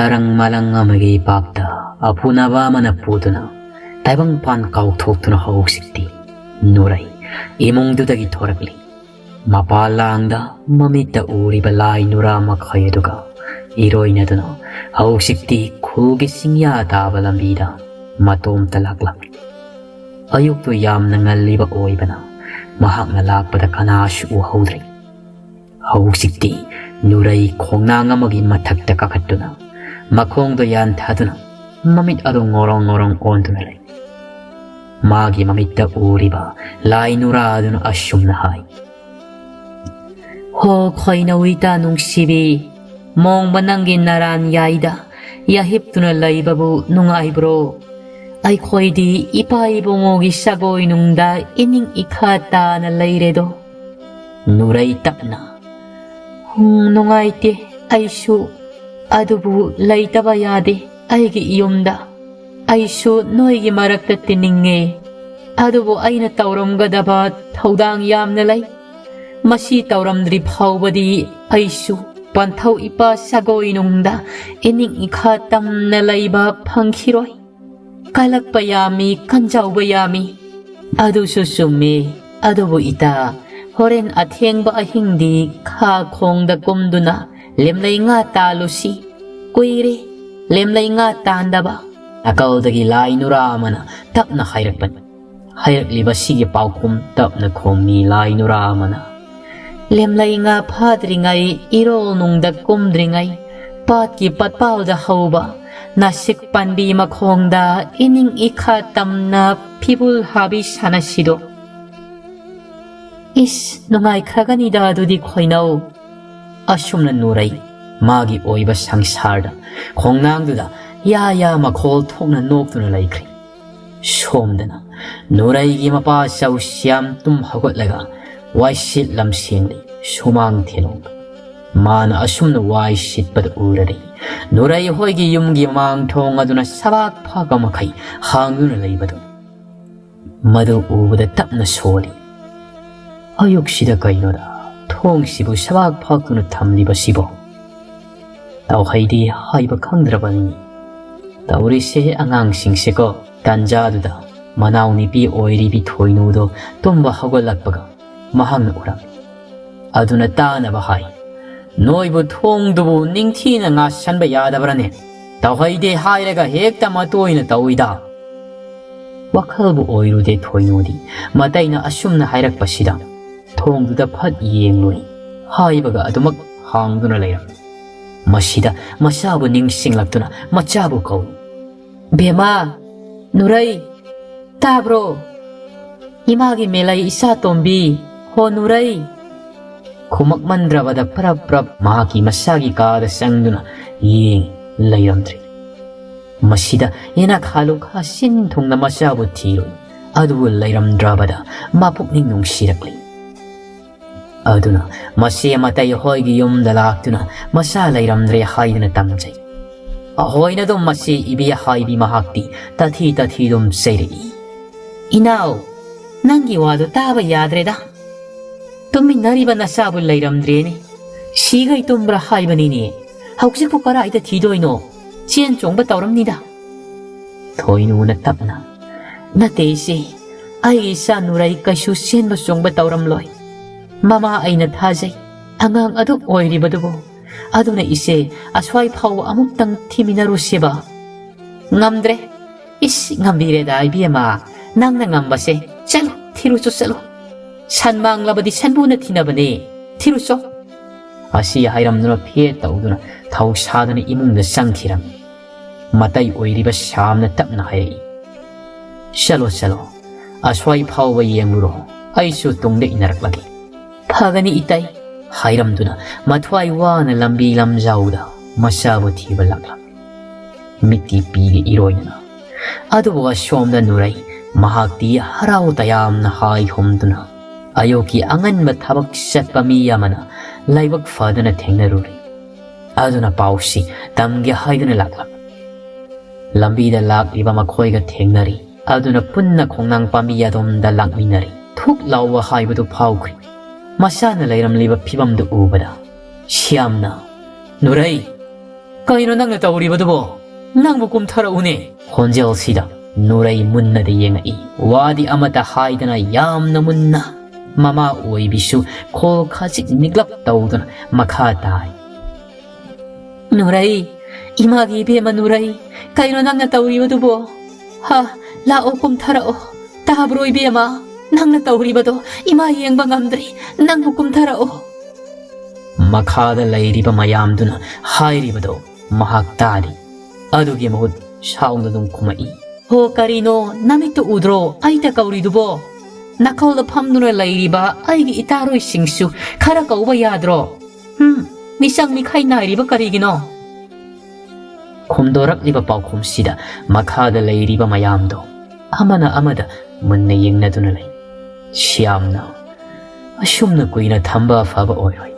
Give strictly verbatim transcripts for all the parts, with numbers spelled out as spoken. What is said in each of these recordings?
ꯑꯔꯪ ꯃꯂꯪ ꯑꯃꯒꯤ ꯏꯄꯥꯛꯇ ꯑꯄꯨꯅꯕ ꯑꯃꯅ ꯄꯨꯗꯨꯅ ꯇꯥꯏꯕꯪꯄꯥꯟ ꯀꯥꯎꯊꯣꯛꯇꯨꯅ ꯍꯧꯖꯤꯛꯇꯤ ꯅꯨꯔꯩ ꯏꯃꯨꯡꯗꯨꯗꯒꯤ ꯊꯣꯔꯛꯂꯤ꯫ ꯃꯄꯥ ꯂꯥꯡꯗ ꯃꯃꯤꯠꯇ ꯎꯔꯤꯕ ꯂꯥꯏ ꯅꯨꯔꯥ ꯃꯈꯩ ꯑꯗꯨꯒ ꯏꯔꯣꯏꯅꯗꯨꯅ ꯍꯧꯖꯤꯛꯇꯤ ꯈꯨꯜꯒꯤ ꯆꯤꯡꯌꯥ ꯇꯥꯕ ꯂꯝꯕꯤꯗ ꯃꯇꯣꯝꯇ ꯂꯥꯛꯂꯝꯃꯤ꯫ ꯑꯌꯨꯛꯇꯨ ꯌꯥꯝꯅ ꯉꯜꯂꯤꯕ ꯑꯣꯏꯕꯅ ꯃꯍꯥꯛꯅ ꯂꯥꯛꯄꯗ ꯀꯅꯥꯁꯨ ꯎꯍꯧꯗ꯭ꯔꯦ꯫ ꯍꯧꯖꯤꯛꯇꯤ ꯅꯨꯔꯩ ꯈꯣꯡꯅꯥꯡ ꯑꯃꯒꯤ ꯃꯊꯛꯇ ꯀꯥꯈꯠꯇꯨꯅ ꯃꯈꯣꯡꯗꯣ ꯌꯥꯟꯊꯗꯨꯅ ꯃꯃꯤꯠ ꯑꯗꯨ ꯉꯣꯔꯣꯡ ꯉꯣꯔꯣꯡ ꯑꯣꯟꯗꯨꯅ ꯂꯩ꯫ ꯃꯥꯒꯤ ꯃꯃꯤꯠꯇ ꯎꯔꯤꯕ ꯂꯥꯏ ꯅꯨꯔꯥ ꯑꯗꯨꯅ ꯑꯁꯨꯝꯅ ꯍꯥꯏ, "ꯍꯣ ꯈꯣꯏꯅꯧ ꯏꯇꯥ ꯅꯨꯡꯁꯤꯕꯤ, ꯃꯣꯡꯕ ꯅꯪꯒꯤ ꯅꯔꯥꯟ ꯌꯥꯏꯗ ꯌꯥꯍꯤꯞꯇꯨꯅ ꯂꯩꯕꯕꯨ ꯅꯨꯡꯉꯥꯏꯕ꯭ꯔꯣ? ꯑꯩꯈꯣꯏꯗꯤ ꯏꯄꯥ ꯏꯕꯨꯡꯉꯣꯒꯤ ꯁꯒꯣꯏ ꯅꯨꯡꯗ ꯏꯅꯤꯡ ꯏꯈꯥ ꯇꯥꯅ ꯂꯩꯔꯦꯗꯣ꯫" ꯅꯨꯔꯩ ꯇꯞꯅ, "ꯍꯨꯝ, ꯅꯨꯡꯉꯥꯏꯇꯦ ꯑꯩꯁꯨ, ꯑꯗꯨꯕꯨ ꯂꯩꯇꯕ ꯌꯥꯗꯦ ꯑꯩꯒꯤ ꯌꯨꯝꯗ꯫ ꯑꯩꯁꯨ ꯅꯣꯏꯒꯤ ꯃꯔꯛꯇ ꯇꯤꯟꯅꯤꯡꯉꯦ, ꯑꯗꯨꯕꯨ ꯑꯩꯅ ꯇꯧꯔꯝꯒꯗꯕ ꯊꯧꯗꯥꯡ ꯌꯥꯝꯅ ꯂꯩ꯫ ꯃꯁꯤ ꯇꯧꯔꯝꯗ꯭ꯔꯤ ꯐꯥꯎꯕꯗꯤ ꯑꯩꯁꯨ ꯄꯟꯊꯧ ꯏꯄꯥ ꯁꯒꯣꯏ ꯅꯨꯡꯗ ꯏꯅꯤꯡ ꯏꯈꯥ ꯇꯝꯅ ꯂꯩꯕ ꯐꯪꯈꯤꯔꯣꯏ꯫ ꯀꯜꯂꯛꯄ ꯌꯥꯝꯃꯤ, ꯀꯟꯖꯥꯎꯕ ꯌꯥꯝꯃꯤ꯫" "ꯑꯗꯨꯁꯨ ꯆꯨꯝꯃꯤ꯫ ꯑꯗꯨꯕꯨ ꯏꯇꯥ, ꯍꯣꯔꯦꯟ ꯑꯊꯦꯡꯕ ꯑꯍꯤꯡꯗꯤ ꯈꯥ ꯈꯣꯡꯗ ꯀꯨꯝꯗꯨꯅ ꯂꯦꯝꯂꯩ ꯉꯥ ꯇꯥꯜꯂꯨꯁꯤ꯫ ꯀꯨꯏꯔꯦ ꯂꯦꯝꯂꯩ ꯉꯥ ꯇꯥꯟꯗꯕ꯫" ꯅꯥꯀꯜꯗꯒꯤ ꯂꯥꯏ ꯅꯨꯔꯥ ꯑꯃꯅ ꯇꯞꯅ ꯍꯥꯏꯔꯛꯄꯅꯤ꯫ ꯍꯥꯏꯔꯛꯂꯤꯕꯁꯤꯒꯤ ꯄꯥꯎꯈꯨꯝ ꯇꯞꯅ ꯈꯣꯡꯃꯤ ꯂꯥꯏ ꯅꯨꯔꯥ ꯑꯃꯅ, "ꯂꯦꯝꯂꯩ ꯉꯥ ꯐꯥꯗ꯭ꯔꯤꯉꯩ, ꯏꯔꯣꯜ ꯅꯨꯡꯗ ꯀꯨꯝꯗ꯭ꯔꯤꯉꯩ, ꯄꯥꯠꯀꯤ ꯄꯠꯄꯥꯜꯗ ꯍꯧꯕ ꯅꯥꯁꯤꯛ ꯄꯥꯟꯕꯤ ꯃꯈꯣꯡꯗ ꯏꯅꯤꯡ ꯏꯈꯥ ꯇꯝꯅ ꯐꯤꯕꯨꯜ ꯍꯥꯕꯤ ꯁꯥꯟꯅꯁꯤꯗꯣ꯫" "ꯏꯁ, ꯅꯨꯡꯉꯥꯏꯈ꯭ꯔꯒꯅꯤꯗ ꯑꯗꯨꯗꯤ ꯈꯣꯏꯅꯧ꯫" ꯑꯁꯨꯝꯅ ꯅꯨꯔꯩ ꯃꯥꯒꯤ ꯑꯣꯏꯕ ꯁꯪꯁꯥꯔꯗ ꯈꯣꯡꯅꯥꯡꯗꯨꯗ ꯌꯥ ꯌꯥ ꯃꯈꯣꯜ ꯊꯣꯛꯅ ꯅꯣꯛꯇꯨꯅ ꯂꯩꯈ꯭ꯔꯦ꯫ ꯁꯣꯝꯗꯅ ꯅꯨꯔꯩꯒꯤ ꯃꯄꯥ ꯆꯧꯁꯤꯌꯥꯝ ꯇꯨꯝ ꯍꯧꯒꯠꯂꯒ ꯋꯥꯏꯁꯤꯠ ꯂꯝꯁꯦꯡꯂꯤ, ꯁꯨꯃꯥꯡ ꯊꯦꯂꯣꯡ꯫ ꯃꯥꯅ ꯑꯁꯨꯝꯅ ꯋꯥꯏ ꯁꯤꯠꯄꯗ ꯎꯔꯔꯦ ꯅꯨꯔꯩ ꯍꯣꯏꯒꯤ ꯌꯨꯝꯒꯤ ꯃꯥꯡ ꯊꯣꯡ ꯑꯗꯨꯅ ꯁꯕꯥꯛ ꯐꯥꯛꯄ ꯃꯈꯩ ꯍꯥꯡꯗꯨꯅ ꯂꯩꯕꯗꯨ꯫ ꯃꯗꯨ ꯎꯕꯗ ꯇꯞꯅ ꯁꯣꯜꯂꯤ꯫ "ꯑꯌꯨꯛꯁꯤꯗ ꯀꯩꯅꯣꯗ ꯊꯣꯡꯁꯤꯕꯨ ꯁꯕꯥꯛ ꯐꯥꯛꯇꯨꯅ ꯊꯝꯂꯤꯕꯁꯤꯕꯣ?" ꯇꯧꯍꯩꯗꯦ ꯍꯥꯏꯕ ꯈꯪꯗ꯭ꯔꯕꯅꯤ꯫ ꯇꯧꯔꯤꯁꯦ ꯑꯉꯥꯡꯁꯤꯡꯁꯦꯀꯣ꯫ ꯇꯥꯟꯖꯥꯗꯨꯗ ꯃꯅꯥꯎꯅꯨꯄꯤ ꯑꯣꯏꯔꯤꯕꯤ ꯊꯣꯏꯅꯨꯗꯣ ꯇꯨꯝꯕ ꯍꯧꯒꯠꯂꯛꯄꯒ ꯃꯍꯥꯛꯅ ꯎꯔꯝꯃꯤ꯫ ꯑꯗꯨꯅ ꯇꯥꯅꯕ ꯍꯥꯏ, "ꯅꯣꯏꯕꯨ ꯊꯣꯡꯗꯨꯕꯨ ꯅꯤꯡꯊꯤꯅ ꯉꯥꯁꯟꯕ ꯌꯥꯗꯕ꯭ꯔꯅꯦ? ꯇꯧꯍꯩꯗꯦ ꯍꯥꯏꯔꯒ ꯍꯦꯛꯇ ꯃꯇꯣꯏꯅ ꯇꯧꯏꯗ꯫" ꯋꯥꯈꯜꯕꯨ ꯑꯣꯏꯔꯨꯗꯦ ꯊꯣꯏꯅꯨꯗꯤ꯫ ꯃꯇꯩꯅ ꯑꯁꯨꯝꯅ ꯍꯥꯏꯔꯛꯄꯁꯤꯗ ꯊꯣꯡꯗꯨꯗ ꯐꯠ ꯌꯦꯡꯂꯨꯏ꯫ ꯍꯥꯏꯕꯒ ꯑꯗꯨꯃꯛ ꯍꯥꯡꯗꯨꯅ ꯂꯩꯔꯝꯃꯤ꯫ ꯃꯁꯤꯗ ꯃꯆꯥꯕꯨ ꯅꯤꯡꯁꯤꯡꯂꯛꯇꯨꯅ ꯃꯆꯥꯕꯨ ꯀꯧꯏ꯫ "ꯕꯦꯃꯥ, ꯅꯨꯔꯩ, ꯇꯥꯕ꯭ꯔꯣ? ꯏꯃꯥꯒꯤ ꯃꯦꯂꯩ ꯏꯆꯥ ꯇꯣꯝꯕꯤ, ꯍꯣ ꯅꯨꯔꯩ!" ꯈꯨꯝꯃꯛꯃꯟꯗ꯭ꯔꯕꯗ ꯄ꯭ꯔꯞ ꯄ꯭ꯔꯞ ꯃꯍꯥꯛꯀꯤ ꯃꯆꯥꯒꯤ ꯀꯥꯗ ꯆꯪꯗꯨꯅ ꯌꯦꯡ ꯂꯩꯔꯝꯗ꯭ꯔꯦ꯫ ꯃꯁꯤꯗ ꯌꯦꯅꯈꯥ ꯂꯨꯈꯥ ꯁꯤꯟ ꯊꯨꯡꯅ ꯃꯆꯥꯕꯨ ꯊꯤꯔꯨꯏ꯫ ꯑꯗꯨꯕꯨ ꯂꯩꯔꯝꯗ꯭ꯔꯕꯗ ꯃꯄꯨꯛꯅꯤꯡ ꯅꯨꯡꯁꯤꯔꯛꯂꯤ꯫ ꯑꯗꯨꯅ ꯃꯆꯦ ꯃꯇꯩ ꯍꯣꯏꯒꯤ ꯌꯨꯝꯗ ꯂꯥꯛꯇꯨꯅ ꯃꯆꯥ ꯂꯩꯔꯝꯗ꯭ꯔꯦ ꯍꯥꯏꯗꯨꯅ ꯇꯝꯖꯩ꯫ ꯑꯍꯣꯏꯅ ꯑꯗꯨꯝ ꯃꯆꯦ ꯏꯕꯤ ꯍꯥꯏꯕꯤ ꯃꯍꯥꯛꯇꯤ ꯇꯥꯊꯤ ꯇꯥꯊꯤ ꯑꯗꯨꯝ ꯆꯩꯔꯛꯏ꯫ "ꯏꯅꯥꯎ, ꯅꯪꯒꯤ ꯋꯥꯗꯣ ꯇꯥꯕ ꯌꯥꯗ꯭ꯔꯦꯗ꯫ ꯇꯨꯝꯃꯤꯟꯅꯔꯤꯕ ꯅꯆꯥꯕꯨ ꯂꯩꯔꯝꯗ꯭ꯔꯦꯅꯦ꯫ ꯁꯤꯈꯩ ꯇꯨꯝꯕ꯭ꯔꯥ ꯍꯥꯏꯕꯅꯤꯅꯦ꯫ ꯍꯧꯖꯤꯛꯄꯨ ꯀꯔꯥꯏꯗ ꯊꯤꯗꯣꯏꯅꯣ? ꯆꯦꯟ ꯆꯣꯡꯕ ꯇꯧꯔꯝꯅꯤꯗ꯫" ꯊꯣꯏꯅꯨꯅ ꯇꯞꯅ, "ꯅꯠꯇꯦ ꯏꯆꯦ, ꯑꯩꯒꯤ ꯏꯆꯥ ꯅꯨꯔꯩ ꯀꯩꯁꯨ ꯆꯦꯟꯕ ꯆꯣꯡꯕ ꯇꯧꯔꯝꯂꯣꯏ꯫ ꯃꯃꯥ ꯑꯩꯅ ꯊꯥꯖꯩ, ꯑꯉꯥꯡ ꯑꯗꯨꯛ ꯑꯣꯏꯔꯤꯕꯗꯨꯕꯨ꯫ ꯑꯗꯨꯅ ꯏꯆꯦ, ꯑꯁ꯭ꯋꯥꯏ ꯐꯥꯎꯕ ꯑꯃꯨꯛꯇꯪ ꯊꯤꯃꯤꯟꯅꯔꯨꯁꯦꯕ꯫" "ꯉꯝꯗ꯭ꯔꯦ꯫ ꯏꯁ, ꯉꯝꯕꯤꯔꯦꯗ ꯏꯕꯦꯝꯃ, ꯅꯪꯅ ꯉꯝꯕꯁꯦ꯫ ꯆꯠꯂꯨ, ꯊꯤꯔꯨꯆꯣ, ꯆꯠꯂꯨ꯫ ꯁꯟ ꯃꯥꯡꯂꯕꯗꯤ ꯁꯟꯕꯨꯅ ꯊꯤꯅꯕꯅꯦ꯫ ꯊꯤꯔꯨꯆꯣ꯫" ꯑꯁꯤ ꯍꯥꯏꯔꯝꯗꯨꯅ ꯐꯦꯠ ꯇꯧꯗꯨꯅ ꯊꯧꯁꯥꯗꯅ ꯏꯃꯨꯡꯗ ꯆꯪꯈꯤꯔꯝꯃꯤ꯫ ꯃꯇꯩ ꯑꯣꯏꯔꯤꯕ ꯁ꯭ꯌꯥꯝꯅ ꯇꯞꯅ ꯍꯥꯏꯔꯛꯏ, "ꯆꯠꯂꯣ, ꯆꯠꯂꯣ, ꯑꯁ꯭ꯋꯥꯏ ꯐꯥꯎꯕ ꯌꯦꯡꯂꯨꯔꯣ, ꯑꯩꯁꯨ ꯇꯨꯡꯗ ꯏꯟꯅꯔꯛꯂꯒꯦ꯫" "ꯐꯒꯅꯤ ꯏꯇꯩ꯫" ꯍꯥꯏꯔꯝꯗꯨꯅ ꯃꯊ꯭ꯋꯥꯏ ꯋꯥꯅ ꯂꯝꯕꯤ ꯂꯝꯖꯥꯎꯗ ꯃꯆꯥꯕꯨ ꯊꯤꯕ ꯂꯥꯛꯂꯝꯃꯤ꯫ ꯃꯤꯠꯀꯤ ꯄꯤꯒ ꯏꯔꯣꯏꯅꯅ꯫ ꯑꯗꯨꯕꯨ ꯑꯁꯣꯝꯗ ꯅꯨꯔꯩ ꯃꯍꯥꯛꯇꯤ ꯍꯔꯥꯎ ꯇꯌꯥꯝꯅ ꯍꯥꯏ ꯍꯨꯝꯗꯨꯅ ꯑꯌꯨꯛꯀꯤ ꯑꯉꯟꯕ ꯊꯕꯛ ꯆꯠꯄ ꯃꯤ ꯑꯃꯅ ꯂꯥꯏꯕꯛ ꯐꯗꯅ ꯊꯦꯡꯅꯔꯨꯔꯦ꯫ ꯑꯗꯨꯅ ꯄꯥꯎꯁꯤ ꯇꯝꯒꯦ ꯍꯥꯏꯗꯨꯅ ꯂꯥꯛꯂꯝꯃꯤ꯫ ꯂꯝꯕꯤꯗ ꯂꯥꯛꯂꯤꯕ ꯃꯈꯣꯏꯒ ꯊꯦꯡꯅꯔꯤ꯫ ꯑꯗꯨꯅ ꯄꯨꯟꯅ ꯈꯣꯡꯅꯥꯡ ꯄꯥꯝꯕꯤ ꯑꯗꯣꯝꯗ ꯂꯥꯛꯃꯤꯟꯅꯔꯤ꯫ ꯊꯨꯛ ꯂꯥꯎꯕ ꯍꯥꯏꯕꯗꯨ ꯐꯥꯎꯈ꯭ꯔꯤ꯫ ꯃꯆꯥꯅ ꯂꯩꯔꯝꯂꯤꯕ ꯐꯤꯕꯝꯗꯨ ꯎꯕꯗ ꯁ꯭ꯌꯥꯝꯅ, "ꯅꯨꯔꯩ, "ꯀꯩꯅꯣ ꯅꯪꯅ ꯇꯧꯔꯤꯕꯗꯨꯕꯣ? ꯅꯪꯕꯨ ꯀꯨꯝꯊꯔꯛꯎꯅꯦ!" ꯈꯣꯟꯖꯦꯜꯁꯤꯗ ꯅꯨꯔꯩ ꯃꯨꯟꯅꯗꯤ ꯌꯦꯡꯉꯛꯏ꯫ ꯋꯥꯗꯤ ꯑꯃꯠꯇ ꯍꯥꯏꯗꯅ ꯌꯥꯝꯅ ꯃꯨꯟꯅ꯫ ꯃꯃꯥ ꯑꯣꯏꯕꯤꯁꯨ ꯈꯣꯜ ꯈꯖꯤꯛ ꯅꯤꯛꯂꯞ ꯇꯧꯗꯨꯅ ꯃꯈꯥ ꯇꯥꯏ꯫ "ꯅꯨꯔꯩ, ꯏꯃꯥꯒꯤ ꯏꯕꯦꯝꯃ ꯅꯨꯔꯩ, ꯀꯩꯅꯣ ꯅꯪꯅ ꯇꯧꯔꯤꯕꯗꯨꯕꯣ? ꯍꯥ, ꯂꯥꯛꯑꯣ, ꯀꯨꯝꯊꯔꯛꯑꯣ꯫ ꯇꯥꯕ꯭ꯔꯣ ꯏꯕꯦꯝꯃ? ꯅꯪꯅ ꯇꯧꯔꯤꯕꯗꯣ ꯏꯃꯥ ꯌꯦꯡꯕ ꯉꯝꯗ꯭ꯔꯦ꯫ ꯅꯪꯕꯨ ꯀꯨꯝꯊꯔꯛꯑꯣ꯫" ꯃꯈꯥꯗ ꯂꯩꯔꯤꯕ ꯃꯌꯥꯝꯗꯨꯅ ꯍꯥꯏꯔꯤꯕꯗꯣ ꯃꯍꯥꯛ ꯇꯥꯗꯦ꯫ ꯑꯗꯨꯒꯤ ꯃꯍꯨꯠ ꯁꯥꯎꯅ ꯑꯗꯨꯝ ꯈꯨꯝꯃꯛꯏ꯫ "ꯍꯣ, ꯀꯔꯤꯅꯣ? ꯅꯃꯤꯠꯇꯨ ꯎꯗ꯭ꯔꯣ ꯑꯩꯅ ꯀꯧꯔꯤꯗꯨꯕꯣ? ꯅꯥꯀꯜꯗ ꯐꯝꯗꯨꯅ ꯂꯩꯔꯤꯕ ꯑꯩꯒꯤ ꯏꯇꯥꯔꯣꯏꯁꯤꯡꯁꯨ ꯈꯔ ꯀꯧꯕ ꯌꯥꯗ꯭ꯔꯣ? ꯍꯨꯝ, ꯃꯤꯆꯪ ꯃꯤꯈꯥꯏ ꯅꯥꯏꯔꯤꯕ ꯀꯔꯤꯒꯤꯅꯣ?" ꯈꯨꯝꯗꯣꯔꯛꯂꯤꯕ ꯄꯥꯎꯈꯨꯝꯁꯤꯗ ꯃꯈꯥꯗ ꯂꯩꯔꯤꯕ ꯃꯌꯥꯝꯗꯣ ꯑꯃꯅ ꯑꯃꯗ ꯃꯨꯟꯅ ꯌꯦꯡꯅꯗꯨꯅ ꯂꯩ꯫ ꯁ꯭ꯌꯥꯝꯅ, "ꯑꯁꯨꯝꯅ ꯀꯨꯏꯅ ꯊꯝꯕ ꯑꯐꯕ ꯑꯣꯏꯔꯣꯏ꯫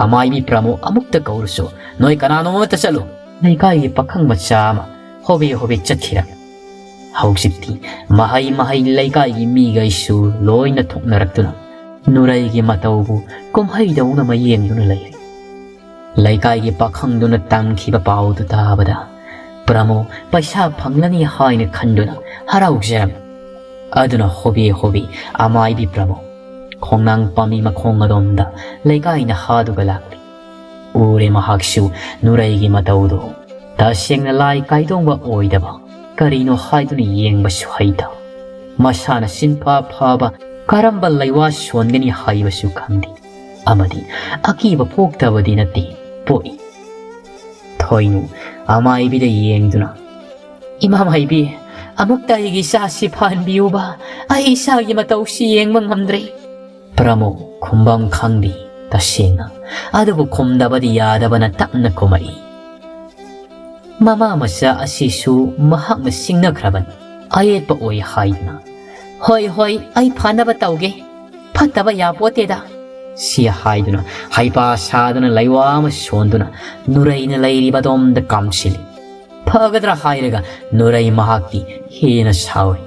ꯑꯃꯥꯏꯕꯤ ꯄ꯭ꯔꯃꯣ ꯑꯃꯨꯛꯇ ꯀꯧꯔꯨꯁꯨ, ꯅꯣꯏ ꯀꯅꯥꯅꯣꯝ ꯑꯃꯠꯇ ꯆꯠꯂꯨ꯫" ꯂꯩꯀꯥꯏꯒꯤ ꯄꯥꯈꯪ ꯃꯆꯥ ꯑꯃ ꯍꯣꯕꯦ ꯍꯣꯕꯦ ꯆꯠꯈꯤꯔꯝꯃꯤ꯫ ꯍꯧꯖꯤꯛꯇꯤ ꯃꯍꯩ ꯃꯍꯩ ꯂꯩꯀꯥꯏꯒꯤ ꯃꯤꯈꯩꯁꯨ ꯂꯣꯏꯅ ꯊꯣꯛꯅꯔꯛꯇꯨꯅ ꯅꯨꯔꯩꯒꯤ ꯃꯇꯧꯕꯨ ꯀꯨꯝꯍꯩꯗꯧꯅ ꯃꯌꯦꯡꯗꯨꯅ ꯂꯩꯔꯤ꯫ ꯂꯩꯀꯥꯏꯒꯤ ꯄꯥꯈꯪꯗꯨꯅ ꯇꯝꯈꯤꯕ ꯄꯥꯎꯗꯨ ꯇꯥꯕꯗ ꯄ꯭ꯔꯃꯣ ꯄꯩꯁꯥ ꯐꯪꯂꯅꯤ ꯍꯥꯏꯅ ꯈꯟꯗꯨꯅ ꯍꯔꯥꯎꯖꯔꯝꯃꯤ꯫ ꯑꯗꯨꯅ ꯍꯣꯕꯦ ꯍꯣꯕꯦ ꯑꯃꯥꯏꯕꯤ ꯄ꯭ꯔꯃꯣ ꯈꯣꯡꯅꯥꯡ ꯄꯥꯝꯕꯤ ꯃꯈꯣꯡ ꯑꯗꯣꯝꯗ ꯂꯩꯀꯥꯏꯅ ꯍꯥꯗꯨꯒ ꯂꯥꯛꯂꯤ꯫ ꯎꯔꯦ ꯃꯍꯥꯛꯁꯨ ꯅꯨꯔꯩꯒꯤ ꯃꯇꯧꯗꯨ꯫ ꯇꯁꯦꯡꯅ ꯂꯥꯏ ꯀꯥꯏꯗꯣꯡꯕ ꯑꯣꯏꯗꯕ, ꯀꯔꯤꯅꯣ ꯍꯥꯏꯗꯨꯅ ꯌꯦꯡꯕꯁꯨ ꯍꯩꯇ, ꯃꯁꯥꯅ ꯆꯤꯟꯐꯥ ꯐꯥꯕ, ꯀꯔꯝꯕ ꯂꯩꯋꯥ ꯁꯣꯟꯒꯅꯤ ꯍꯥꯏꯕꯁꯨ ꯈꯪꯗꯦ꯫ ꯑꯃꯗꯤ ꯑꯀꯤꯕ ꯄꯣꯛꯇꯕꯗꯤ ꯅꯠꯇꯦ, ꯄꯣꯛꯏ꯫ ꯊꯣꯏꯅꯨ ꯑꯃꯥꯏꯕꯤꯗ ꯌꯦꯡꯗꯨꯅ, "ꯏꯃꯥ ꯃꯥꯏꯕꯤ, ꯑꯃꯨꯛꯇ ꯑꯩꯒꯤ ꯏꯆꯥꯁꯤ ꯐꯍꯟꯕꯤꯌꯨꯕ, ꯑꯩ ꯏꯆꯥꯒꯤ ꯃꯇꯧꯁꯤ ꯌꯦꯡꯕ ꯉꯝꯗ꯭ꯔꯦ꯫" ꯄ꯭ꯔꯃꯣ ꯈꯨꯝꯕꯝ ꯈꯪꯗꯦ ꯇꯁꯦꯡꯅ, ꯑꯗꯨꯕꯨ ꯈꯨꯝꯗꯕꯗꯤ ꯌꯥꯗꯕꯅ ꯇꯞꯅ ꯈꯨꯝꯃꯛꯏ꯫ ꯃꯃꯥ ꯃꯆꯥ ꯑꯁꯤꯁꯨ ꯃꯍꯥꯛꯅ ꯁꯤꯡꯅꯈ꯭ꯔꯕꯅꯤ꯫ ꯑꯌꯦꯠꯄ ꯑꯣꯏ ꯍꯥꯏꯗꯨꯅ, "ꯍꯣꯏ, ꯍꯣꯏ, ꯑꯩ ꯐꯅꯕ ꯇꯧꯒꯦ꯫ ꯐꯠꯇꯕ ꯌꯥꯄꯣꯠꯇꯦꯗ꯫" ꯁꯤ ꯍꯥꯏꯗꯨꯅ ꯍꯩꯄꯥ ꯁꯥꯗꯨꯅ ꯂꯩꯋꯥ ꯑꯃ ꯁꯣꯟꯗꯨꯅ ꯅꯨꯔꯩꯅ ꯂꯩꯔꯤꯕ ꯑꯗꯣꯝꯗ ꯀꯥꯝꯁꯤꯜꯂꯤ꯫ ꯐꯒꯗ꯭ꯔꯥ ꯍꯥꯏꯔꯒ ꯅꯨꯔꯩ ꯃꯍꯥꯛꯇꯤ ꯍꯦꯟꯅ ꯁꯥꯎꯏ꯫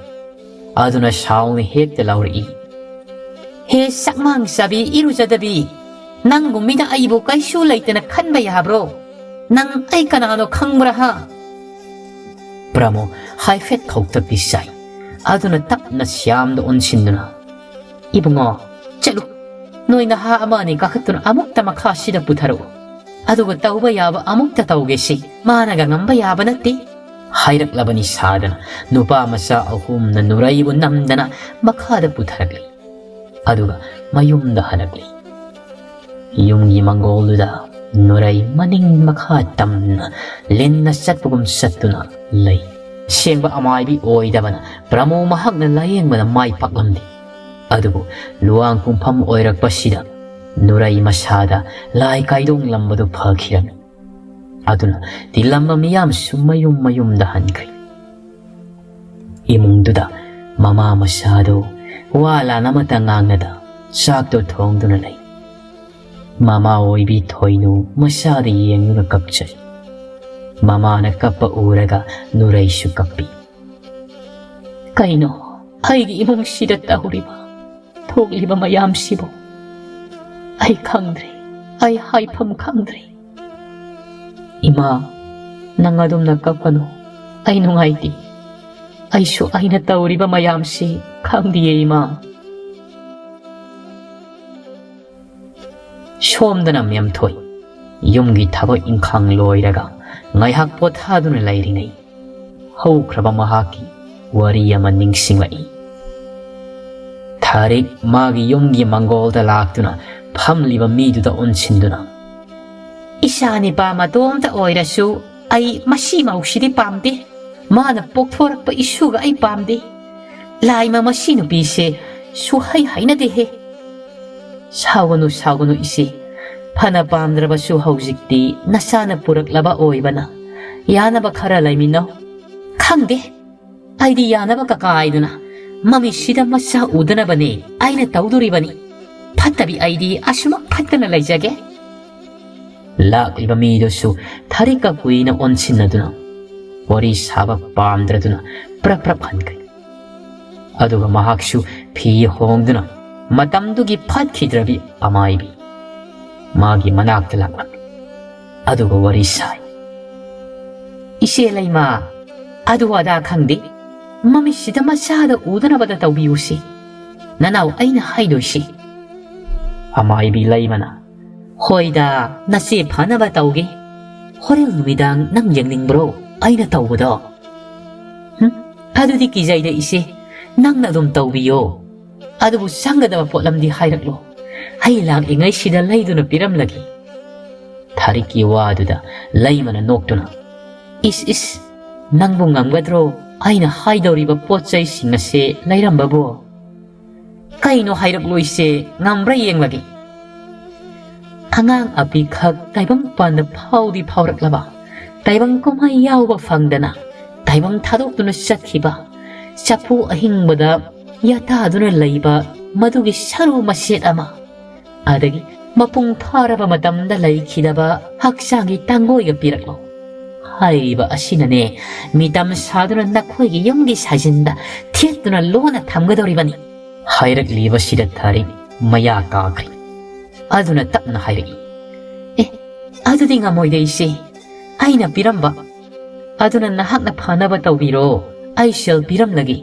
ꯑꯗꯨꯅ ꯁꯥꯎꯅ ꯍꯦꯛꯇ ꯂꯥꯎꯔꯛꯏ꯫ "ꯍꯦ ꯁꯛꯃꯥꯡ ꯆꯥꯕꯤ ꯏꯔꯨꯖꯗꯕꯤ, ꯅꯪꯒꯨꯝꯕꯤꯗ ꯑꯩꯕꯨ ꯀꯩꯁꯨ ꯂꯩꯇꯅ ꯈꯟꯕ ꯌꯥꯕ꯭ꯔꯣ? "ꯅꯪ ꯑꯩ ꯀꯅꯥꯅꯣ ꯈꯪꯕ꯭ꯔꯥ, ꯍꯥ?" ꯄ꯭ꯔꯃꯣ ꯍꯥꯏꯐꯦꯠ ꯈꯧꯇꯛꯇꯤ ꯆꯥꯏ꯫ ꯑꯗꯨꯅ ꯇꯞꯅ ꯁ꯭ꯌꯥꯝꯗ ꯑꯣꯟꯁꯤꯟꯗꯨꯅ, "ꯏꯕꯨꯡꯉꯣ, ꯆꯠꯂꯨ꯫ ꯅꯣꯏ ꯅꯍꯥ ꯑꯃ ꯑꯅꯤ ꯀꯥꯈꯠꯇꯨꯅ ꯑꯃꯨꯛꯇ ꯃꯈꯥꯁꯤꯗ ꯄꯨꯊꯔꯛꯎ꯫ ꯑꯗꯨꯒ ꯇꯧꯕ ꯌꯥꯕ ꯑꯃꯨꯛꯇ ꯇꯧꯒꯦꯁꯤ꯫ ꯃꯥꯅꯒ ꯉꯝꯕ ꯌꯥꯕ ꯅꯠꯇꯦ," ꯍꯥꯏꯔꯛꯂꯕꯅꯤ ꯁꯥꯗꯅ ꯅꯨꯄꯥ ꯃꯆꯥ ꯑꯍꯨꯝꯅ ꯅꯨꯔꯩꯕꯨ ꯅꯝꯗꯅ ꯃꯈꯥꯗ ꯄꯨꯊꯔꯛꯂꯤ꯫ ꯑꯗꯨꯒ ꯃꯌꯨꯝꯗ ꯍꯜꯂꯛꯂꯤ꯫ ꯌꯨꯝꯒꯤ ꯃꯪꯒꯣꯜꯗꯨꯗ ꯅꯨꯔꯩ ꯃꯅꯤꯡ ꯃꯈꯥ ꯇꯝꯅ ꯂꯤꯟꯅ ꯆꯠꯄꯒꯨꯝ ꯆꯠꯇꯨꯅ ꯂꯩ꯫ ꯁꯦꯡꯕ ꯑꯃꯥꯏꯕꯤ ꯑꯣꯏꯗꯕꯅ ꯄ꯭ꯔꯃꯣ ꯃꯍꯥꯛꯅ ꯂꯥꯌꯦꯡꯕꯗ ꯃꯥꯏ ꯄꯥꯛꯂꯝꯗꯦ꯫ ꯑꯗꯨꯕꯨ ꯂꯨꯋꯥꯡ ꯄꯨꯡꯐꯝ ꯑꯣꯏꯔꯛꯄꯁꯤꯗ ꯅꯨꯔꯩ ꯃꯁꯥꯗ ꯂꯥꯏ ꯀꯥꯏꯗꯣꯡꯂꯝꯕꯗꯨ ꯐꯈꯤꯔꯝꯃꯤ꯫ ꯑꯗꯨꯅ ꯇꯤꯜꯂꯝꯕ ꯃꯤꯌꯥꯝꯁꯨ ꯃꯌꯨꯝ ꯃꯌꯨꯝꯗ ꯍꯟꯈ꯭ꯔꯦ꯫ ꯏꯃꯨꯡꯗꯨꯗ ꯃꯃꯥ ꯃꯆꯥꯗꯨ ꯋꯥ ꯂꯥꯟ ꯑꯃꯠꯇ ꯉꯥꯡꯅꯗ ꯆꯥꯛꯇꯨ ꯊꯣꯡꯗꯨꯅ ꯂꯩ꯫ ꯃꯃꯥ ꯑꯣꯏꯕꯤ ꯊꯣꯏꯅꯨ ꯃꯆꯥꯗ ꯌꯦꯡꯗꯨꯅ ꯀꯞꯆꯩ꯫ ꯃꯃꯥꯅ ꯀꯞꯄ ꯎꯔꯒ ꯅꯨꯔꯩꯁꯨ ꯀꯞꯄꯤ꯫ "ꯀꯩꯅꯣ ꯑꯩꯒꯤ ꯏꯃꯨꯡꯁꯤꯗ ꯇꯧꯔꯤꯕ, ꯊꯣꯛꯂꯤꯕ ꯃꯌꯥꯝꯁꯤꯕꯨ? ꯑꯩ ꯈꯪꯗ꯭ꯔꯦ, ꯑꯩ ꯍꯥꯏꯐꯝ ꯈꯪꯗ꯭ꯔꯦ꯫ ꯏꯃꯥ, ꯅꯪ ꯑꯗꯨꯝꯅ ꯀꯞꯀꯅꯨ꯫ ꯑꯩ ꯅꯨꯡꯉꯥꯏꯇꯦ꯫ ꯑꯩꯁꯨ ꯑꯩꯅ ꯇꯧꯔꯤꯕ ꯃꯌꯥꯝꯁꯤ ꯈꯪꯗꯤꯌꯦ, ꯏꯃꯥ꯫" ꯁꯣꯝꯗꯅ ꯃꯦꯝꯊꯣꯏ ꯌꯨꯝꯒꯤ ꯊꯕꯛ ꯏꯪꯈꯥꯡ ꯂꯣꯏꯔꯒ ꯉꯥꯏꯍꯥꯛ ꯄꯣꯊꯥꯗꯨꯅ ꯂꯩꯔꯤꯉꯩ, ꯍꯧꯈ꯭ꯔꯕ ꯃꯍꯥꯛꯀꯤ ꯋꯥꯔꯤ ꯑꯃ ꯅꯤꯡꯁꯤꯡꯂꯛꯏ꯫ ꯊꯥꯔꯤꯛ ꯃꯥꯒꯤ ꯌꯨꯝꯒꯤ ꯃꯪꯒꯣꯜꯗ ꯂꯥꯛꯇꯨꯅ ꯐꯝꯂꯤꯕ ꯃꯤꯗꯨꯗ ꯑꯣꯟꯁꯤꯟꯗꯨꯅ, "ꯏꯆꯥ ꯅꯤꯄꯥ ꯃꯇꯣꯝꯇ ꯑꯣꯏꯔꯁꯨ ꯑꯩ ꯃꯁꯤ ꯃꯧꯁꯤꯗꯤ ꯄꯥꯝꯗꯦ꯫ ꯃꯥꯅ ꯄꯣꯛꯊꯣꯔꯛꯄ ꯏꯁꯨꯒ ꯑꯩ ꯄꯥꯝꯗꯦ꯫ ꯂꯥꯏꯃ, ꯃꯁꯤ ꯅꯨꯄꯤꯁꯦ ꯁꯨꯍꯩ ꯍꯩꯅꯗꯦꯍꯦ꯫" "ꯁꯥꯎꯒꯅꯨ, ꯁꯥꯎꯒꯅꯨ ꯏꯆꯦ꯫ ꯐꯅ ꯄꯥꯝꯗ꯭ꯔꯕꯁꯨ ꯍꯧꯖꯤꯛꯇꯤ ꯅꯆꯥꯅ ꯄꯨꯔꯛꯂꯕ ꯑꯣꯏꯕꯅ ꯌꯥꯅꯕ ꯈꯔ ꯂꯩꯃꯤꯟꯅꯧ꯫" "ꯈꯪꯗꯦ, ꯑꯩꯗꯤ ꯌꯥꯅꯕ ꯀꯀꯥꯏꯗꯨꯅ ꯃꯃꯤꯠꯁꯤꯗ ꯃꯆꯥ ꯎꯗꯅꯕꯅꯦ ꯑꯩꯅ ꯇꯧꯗꯣꯔꯤꯕꯅꯤ꯫ ꯐꯠꯇꯕꯤ ꯑꯩꯗꯤ ꯑꯁꯨꯃꯛ ꯐꯠꯇꯅ ꯂꯩꯖꯒꯦ꯫" ꯂꯥꯛꯂꯤꯕ ꯃꯤꯗꯨꯁꯨ ꯊꯥꯔꯤꯛꯀ ꯀꯨꯏꯅ ꯑꯣꯟꯁꯤꯟꯅꯗꯨꯅ ꯋꯥꯔꯤ ꯁꯥꯕ ꯄꯥꯝꯗ꯭ꯔꯗꯨꯅ ꯄ꯭ꯔꯞ ꯄ꯭ꯔꯞ ꯍꯟꯈ꯭ꯔꯦ꯫ ꯑꯗꯨꯒ ꯃꯍꯥꯛꯁꯨ ꯐꯤ ꯍꯣꯡꯗꯨꯅ ꯃꯇꯝꯗꯨꯒꯤ ꯐꯠꯈꯤꯗ꯭ꯔꯕꯤ ꯑꯃꯥꯏꯕꯤ ꯃꯥꯒꯤ ꯃꯅꯥꯛꯇ ꯂꯥꯛꯂꯝꯃꯤ꯫ ꯑꯗꯨꯒ ꯋꯥꯔꯤ ꯁꯥꯏ꯫ "ꯏꯆꯦ ꯂꯩꯃ, ꯑꯗꯨ ꯑꯗꯥ ꯈꯪꯗꯦ, ꯃꯃꯤꯠꯁꯤꯗ ꯃꯆꯥꯗ ꯎꯗꯅꯕꯗ ꯇꯧꯕꯤꯌꯨꯁꯤ꯫ ꯅꯅꯥꯎ ꯑꯩꯅ ꯍꯥꯏꯗꯣꯏꯁꯤ꯫" ꯑꯃꯥꯏꯕꯤ ꯂꯩꯃꯅ, "ꯍꯣꯏꯗ, ꯅꯆꯦ ꯐꯅꯕ ꯇꯧꯒꯦ꯫ ꯍꯣꯔꯦꯟ ꯅꯨꯃꯤꯗꯥꯡ ꯅꯪ ꯌꯦꯡꯅꯤꯡꯕ꯭ꯔꯣ ꯑꯩꯅ ꯇꯧꯕꯗꯣ?" "ꯍꯨꯝ, ꯑꯗꯨꯗꯤ ꯀꯤꯖꯩꯗ ꯏꯆꯦ, ꯅꯪꯅ ꯑꯗꯨꯝ ꯇꯧꯕꯤꯌꯣ꯫ ꯑꯗꯨꯕꯨ ꯆꯪꯒꯗꯕ ꯄꯣꯠꯂꯝꯗꯤ ꯍꯥꯏꯔꯛꯂꯣ, ꯑꯩ ꯂꯥꯛꯂꯤꯉꯩꯁꯤꯗ ꯂꯩꯗꯨꯅ ꯄꯤꯔꯝꯂꯒꯦ꯫" ꯊꯥꯔꯤꯛꯀꯤ ꯋꯥꯗꯨꯗ ꯂꯩꯃꯅ ꯅꯣꯛꯇꯨꯅ, "ꯏꯁ ꯏꯁ, ꯅꯪꯕꯨ ꯉꯝꯒꯗ꯭ꯔꯣ ꯑꯩꯅ ꯍꯥꯏꯗꯧꯔꯤꯕ ꯄꯣꯠ ꯆꯩꯁꯤꯡ ꯑꯁꯦ ꯂꯩꯔꯝꯕꯕꯨ?" "ꯀꯩꯅꯣ ꯍꯥꯏꯔꯛꯂꯣꯏꯁꯦ, ꯉꯝꯕ꯭ꯔꯥ ꯌꯦꯡꯂꯒꯦ꯫" ꯑꯉꯥꯡ ꯑꯄꯤꯈꯛ ꯇꯥꯏꯕꯪ ꯄꯥꯟꯗ ꯐꯥꯎꯗꯤ ꯐꯥꯎꯔꯛꯂꯕ, ꯇꯥꯏꯕꯪ ꯀꯨꯝꯍꯩ ꯌꯥꯎꯕ ꯐꯪꯗꯅ ꯇꯥꯏꯕꯪ ꯊꯥꯗꯣꯛꯇꯨꯅ ꯆꯠꯈꯤꯕ, ꯆꯐꯨ ꯑꯍꯤꯡꯕꯗ ꯌꯥꯇꯥꯗꯨꯅ ꯂꯩꯕ ꯃꯗꯨꯒꯤ ꯁꯔꯨ ꯃꯆꯦꯠ ꯑꯃ, ꯑꯗꯒꯤ ꯃꯄꯨꯡ ꯐꯥꯔꯕ ꯃꯇꯝꯗ ꯂꯩꯈꯤꯗꯕ ꯍꯛꯆꯥꯡꯒꯤ ꯇꯥꯡꯒꯣꯏꯒ ꯄꯤꯔꯛꯂꯣ꯫ ꯍꯥꯏꯔꯤꯕ ꯑꯁꯤꯅꯅꯦ, ꯃꯤꯇꯝ ꯁꯥꯗꯨꯅ ꯅꯈꯣꯏꯒꯤ ꯌꯨꯝꯒꯤ ꯁꯥꯖꯤꯟꯗ ꯊꯦꯠꯇꯨꯅ ꯂꯣꯟꯅ ꯊꯝꯒꯗꯧꯔꯤꯕꯅꯤ꯫ ꯍꯥꯏꯔꯛꯂꯤꯕꯁꯤꯗ ꯊꯥꯔꯤꯛ ꯃꯌꯥ ꯀꯥꯈ꯭ꯔꯦ꯫ ꯑꯗꯨꯅ ꯇꯞꯅ ꯍꯥꯏꯔꯛꯏ, "ꯑꯦ, ꯑꯗꯨꯗꯤ ꯉꯝꯃꯣꯏꯗ ꯏꯆꯦ꯫ ꯑꯩꯅ ꯄꯤꯔꯝꯕ ꯑꯗꯨꯅ ꯅꯍꯥꯛꯅ ꯐꯅꯕ ꯇꯧꯕꯤꯔꯣ꯫ ꯑꯩ ꯁꯦꯜ ꯄꯤꯔꯝꯂꯒꯦ꯫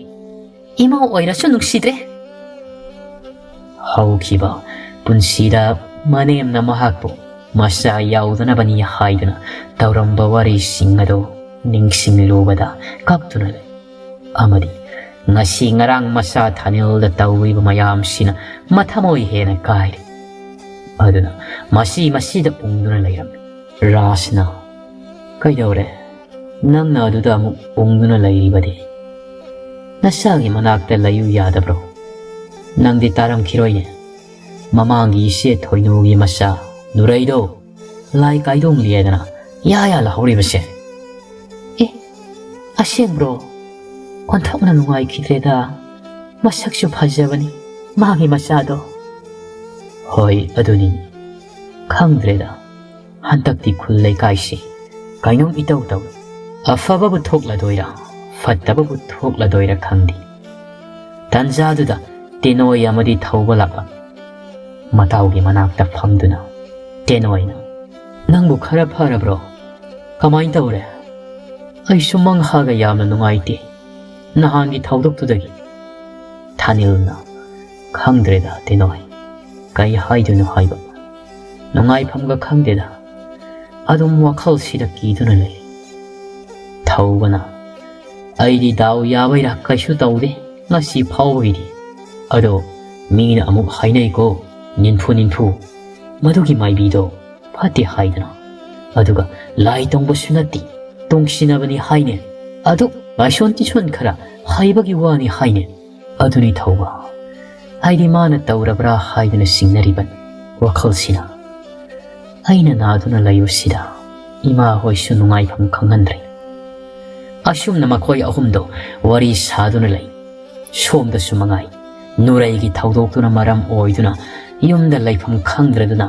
ꯏꯃꯧ ꯑꯣꯏꯔꯁꯨ ꯅꯨꯡꯁꯤꯗ꯭ꯔꯦ꯫" ꯍꯧꯈꯤꯕ ꯄꯨꯟꯁꯤꯗ ꯃꯅꯦꯝꯅ ꯃꯍꯥꯛꯄꯨ ꯃꯆꯥ ꯌꯥꯎꯗꯅꯕꯅꯤ ꯍꯥꯏꯗꯨꯅ ꯇꯧꯔꯝꯕ ꯋꯥꯔꯤꯁꯤꯡ ꯑꯗꯨ ꯅꯤꯡꯁꯤꯡꯂꯨꯕꯗ ꯀꯞꯇꯨꯅ ꯂꯩ꯫ ꯑꯃꯗꯤ ꯉꯁꯤ ꯉꯔꯥꯡ ꯃꯆꯥ ꯊꯥꯅꯤꯜꯗ ꯇꯧꯔꯤꯕ ꯃꯌꯥꯝꯁꯤꯅ ꯃꯊꯃꯣꯏ ꯍꯦꯟꯅ ꯀꯥꯏꯔꯤ꯫ ꯑꯗꯨꯅ ꯃꯁꯤ ꯃꯁꯤꯗ ꯎꯪꯗꯨꯅ ꯂꯩꯔꯝꯃꯤ꯫ ꯔꯥꯖꯅ, "ꯀꯩꯗꯧꯔꯦ? ꯅꯪꯅ ꯑꯗꯨꯗ ꯑꯃꯨꯛ ꯎꯪꯗꯨꯅ ꯂꯩꯔꯤꯕꯗꯤ? ꯅꯆꯥꯒꯤ ꯃꯅꯥꯛꯇ ꯂꯩꯌꯨ ꯌꯥꯗꯕ꯭ꯔꯣ? ꯅꯪꯗꯤ ꯇꯥꯔꯝꯈꯤꯔꯣꯏꯅꯦ꯫ ꯃꯃꯥꯡꯒꯤ ꯏꯆꯦ ꯊꯣꯏꯅꯨꯒꯤ ꯃꯆꯥ ꯅꯨꯔꯩꯗꯣ ꯂꯥꯏ ꯀꯥꯏꯗꯣꯡꯂꯤꯗꯅ ꯌꯥ ꯌꯥ ꯂꯥꯎꯍꯧꯔꯤꯕꯁꯦ꯫" "ꯑꯦ, ꯑꯁꯦꯡꯕ꯭ꯔꯣ? ꯑꯣꯟꯊꯣꯛꯅ ꯅꯨꯡꯉꯥꯏꯈꯤꯗ꯭ꯔꯦꯗ꯫ ꯃꯁꯛꯁꯨ ꯐꯖꯕꯅꯤ ꯃꯥꯒꯤ ꯃꯆꯥꯗꯣ꯫" "ꯍꯣꯏ, ꯑꯗꯨꯅꯤ꯫ ꯈꯪꯗ꯭ꯔꯦꯗ꯫ ꯍꯟꯗꯛꯇꯤ ꯈꯨꯜ ꯂꯩꯀꯥꯏꯁꯤ ꯀꯩꯅꯣꯝ ꯏꯇꯧ ꯇꯧꯏ꯫ ꯑꯐꯕꯕꯨ ꯊꯣꯛꯂꯗꯣꯏꯔꯥ, ꯐꯠꯇꯕꯕꯨ ꯊꯣꯛꯂꯗꯣꯏꯔꯥ ꯈꯪꯗꯦ꯫" ꯇꯟꯖꯥꯗꯨꯗ ꯇꯦꯅꯣꯏ ꯑꯃꯗꯤ ꯊꯧꯕ ꯂꯥꯛꯂꯝꯃꯤ꯫ ꯃꯇꯥꯎꯒꯤ ꯃꯅꯥꯛꯇ ꯐꯝꯗꯨꯅ ꯇꯦꯅꯣꯏꯅ, "ꯅꯪꯕꯨ ꯈꯔ ꯐꯔꯕ꯭ꯔꯣ? ꯀꯃꯥꯏꯅ ꯇꯧꯔꯦ? ꯑꯩꯁꯨ ꯃꯪꯍꯥꯒ ꯌꯥꯝꯅ ꯅꯨꯡꯉꯥꯏꯇꯦ ꯅꯍꯥꯟꯒꯤ ꯊꯧꯗꯣꯛꯇꯨꯗꯒꯤ꯫" ꯊꯥꯅꯤꯜꯅ, "ꯈꯪꯗ꯭ꯔꯦꯗ ꯇꯦꯅꯣꯏ, ꯀꯩ ꯍꯥꯏꯗꯣꯏꯅꯣ ꯍꯥꯏꯕ꯫ ꯅꯨꯡꯉꯥꯏꯐꯝꯒ ꯈꯪꯗꯦꯗ꯫ ꯑꯗꯨꯝ ꯋꯥꯈꯜꯁꯤꯗ ꯀꯤꯗꯨꯅ ꯂꯩ꯫" ꯊꯧꯕꯅ, "ꯑꯩꯗꯤ ꯗꯥꯎ ꯌꯥꯕꯩꯔꯥ ꯀꯩꯁꯨ ꯇꯧꯗꯦ ꯉꯁꯤ ꯐꯥꯎꯕꯒꯤꯗꯤ꯫ ꯑꯗꯣ ꯃꯤꯅ ꯑꯃꯨꯛ ꯍꯥꯏꯅꯩꯀꯣ, ꯅꯤꯟꯐꯨ ꯅꯤꯟꯐꯨ, ꯃꯗꯨꯒꯤ ꯃꯥꯏꯕꯤꯗꯣ ꯐꯠꯇꯦ ꯍꯥꯏꯗꯅ꯫ ꯑꯗꯨꯒ ꯂꯥꯏ ꯇꯣꯡꯕꯁꯨ ꯅꯠꯇꯦ, ꯇꯣꯡꯁꯤꯟꯅꯕꯅꯤ ꯍꯥꯏꯅꯦ꯫ ꯑꯗꯨ ꯂꯥꯏꯁꯣꯟ ꯇꯤꯁꯣꯟ ꯈꯔ ꯍꯩꯕꯒꯤ ꯋꯥꯅꯤ ꯍꯥꯏꯅꯦ꯫ ꯑꯗꯨꯅꯤ ꯊꯧꯕ, ꯑꯩꯗꯤ ꯃꯥꯅ ꯇꯧꯔꯕ꯭ꯔꯥ ꯍꯥꯏꯗꯅ ꯆꯤꯡꯅꯔꯤꯕꯅꯤ ꯋꯥꯈꯜꯁꯤꯅ꯫ ꯑꯩꯅ ꯅꯥꯗꯨꯅ ꯂꯩꯕꯁꯤꯗ ꯏꯃꯥ ꯍꯣꯏꯁꯨ ꯅꯨꯡꯉꯥꯏꯐꯝ ꯈꯪꯍꯟꯗ꯭ꯔꯦ꯫ ꯑꯁꯨꯝꯅ ꯃꯈꯣꯏ ꯑꯍꯨꯝꯗꯣ ꯋꯥꯔꯤ ꯁꯥꯗꯨꯅ ꯂꯩ꯫ ꯁꯣꯝꯗꯁꯨ ꯃꯉꯥꯏ, ꯅꯨꯔꯩꯒꯤ ꯊꯧꯗꯣꯛꯇꯨꯅ ꯃꯔꯝ ꯑꯣꯏꯗꯨꯅ ꯌꯨꯝꯗ ꯂꯩꯐꯝ ꯈꯪꯗ꯭ꯔꯗꯨꯅ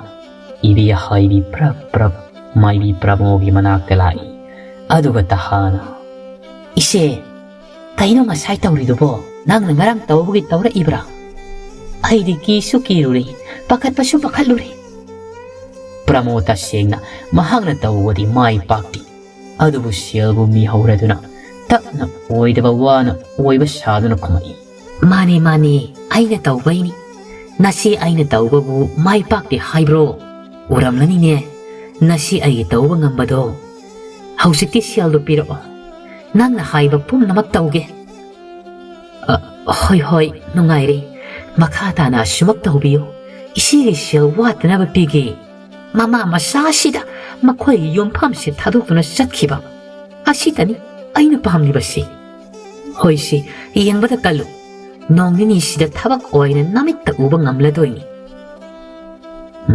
ꯏꯕꯦ ꯍꯥꯏꯕꯤ ꯄ꯭ꯔꯞ ꯄ꯭ꯔꯞ ꯃꯥꯏꯕꯤ ꯄ꯭ꯔꯃꯣꯒꯤ ꯃꯅꯥꯛꯇ ꯂꯥꯛꯏ꯫ ꯑꯗꯨꯒ ꯇꯍꯥꯅ, "ꯏꯆꯦ, ꯀꯩꯅꯣ ꯉꯁꯥꯏ ꯇꯧꯔꯤꯗꯨꯕꯣ? ꯅꯪꯅ ꯉꯔꯥꯡ ꯇꯧꯕꯒꯤ ꯇꯧꯔꯛꯏꯕ꯭ꯔꯥ? ꯑꯩꯗꯤ ꯀꯤꯁꯨ ꯀꯤꯔꯨꯔꯦ, ꯄꯥꯈꯠꯄꯁꯨ ꯄꯥꯈꯠꯂꯨꯔꯦ꯫" ꯄ꯭ꯔꯃꯣ ꯇꯁꯦꯡꯅ ꯃꯍꯥꯛꯅ ꯇꯧꯕꯗꯤ ꯃꯥꯏ ꯄꯥꯛꯇꯦ꯫ ꯑꯗꯨꯕꯨ ꯁꯦꯜꯕꯨ ꯃꯤꯍꯧꯔꯗꯨꯅ ꯇꯞꯅ ꯑꯣꯏꯗꯕ ꯋꯥꯅ ꯑꯣꯏꯕ ꯁꯥꯗꯨꯅ ꯈꯨꯝꯃꯛꯏ꯫ "ꯃꯥꯅꯦ, ꯃꯥꯅꯦ, ꯑꯩꯅ ꯇꯧꯕꯩꯅꯤ꯫ ꯅꯁꯤ ꯑꯩꯅ ꯇꯧꯕꯕꯨ ꯃꯥꯏ ꯄꯥꯛꯇꯦ ꯍꯥꯏꯕ꯭ꯔꯣ? ꯎꯔꯝꯂꯅꯤꯅꯦ, ꯅꯁꯤ ꯑꯩꯒꯤ ꯇꯧꯕ ꯉꯝꯕꯗꯣ꯫ ꯍꯧꯖꯤꯛꯇꯤ ꯁꯦꯜꯗꯨ ꯄꯤꯔꯛꯑꯣ꯫ ꯅꯪꯅ ꯍꯥꯏꯕ ꯄꯨꯝꯅꯃꯛ ꯇꯧꯒꯦ꯫" "ꯑ, ꯍꯣꯏ, ꯍꯣꯏ, ꯅꯨꯡꯉꯥꯏꯔꯦ꯫ ꯃꯈꯥ ꯇꯥꯅ ꯑꯁꯨꯃꯛ ꯇꯧꯕꯤꯌꯨ꯫ ꯏꯆꯦꯒꯤ ꯁꯦꯜ ꯋꯥꯠꯇꯅꯕ ꯄꯤꯒꯦ꯫ ꯃꯃꯥ ꯃꯆꯥꯁꯤꯗ ꯃꯈꯣꯏꯒꯤ ꯌꯨꯝꯐꯝꯁꯦ ꯊꯥꯗꯣꯛꯇꯨꯅ ꯆꯠꯈꯤꯕ ꯑꯁꯤꯇꯅꯤ ꯑꯩꯅ ꯄꯥꯝꯂꯤꯕꯁꯤ꯫ ꯍꯣꯏꯁꯤ, ꯌꯦꯡꯕꯗ ꯀꯜꯂꯨ꯫ ꯅꯣꯡ ꯅꯤꯅꯤꯁꯤꯗ ꯊꯕꯛ ꯑꯣꯏꯅ ꯅꯃꯤꯠꯇ ꯎꯕ ꯉꯝꯂꯗꯣꯏꯅꯤ꯫"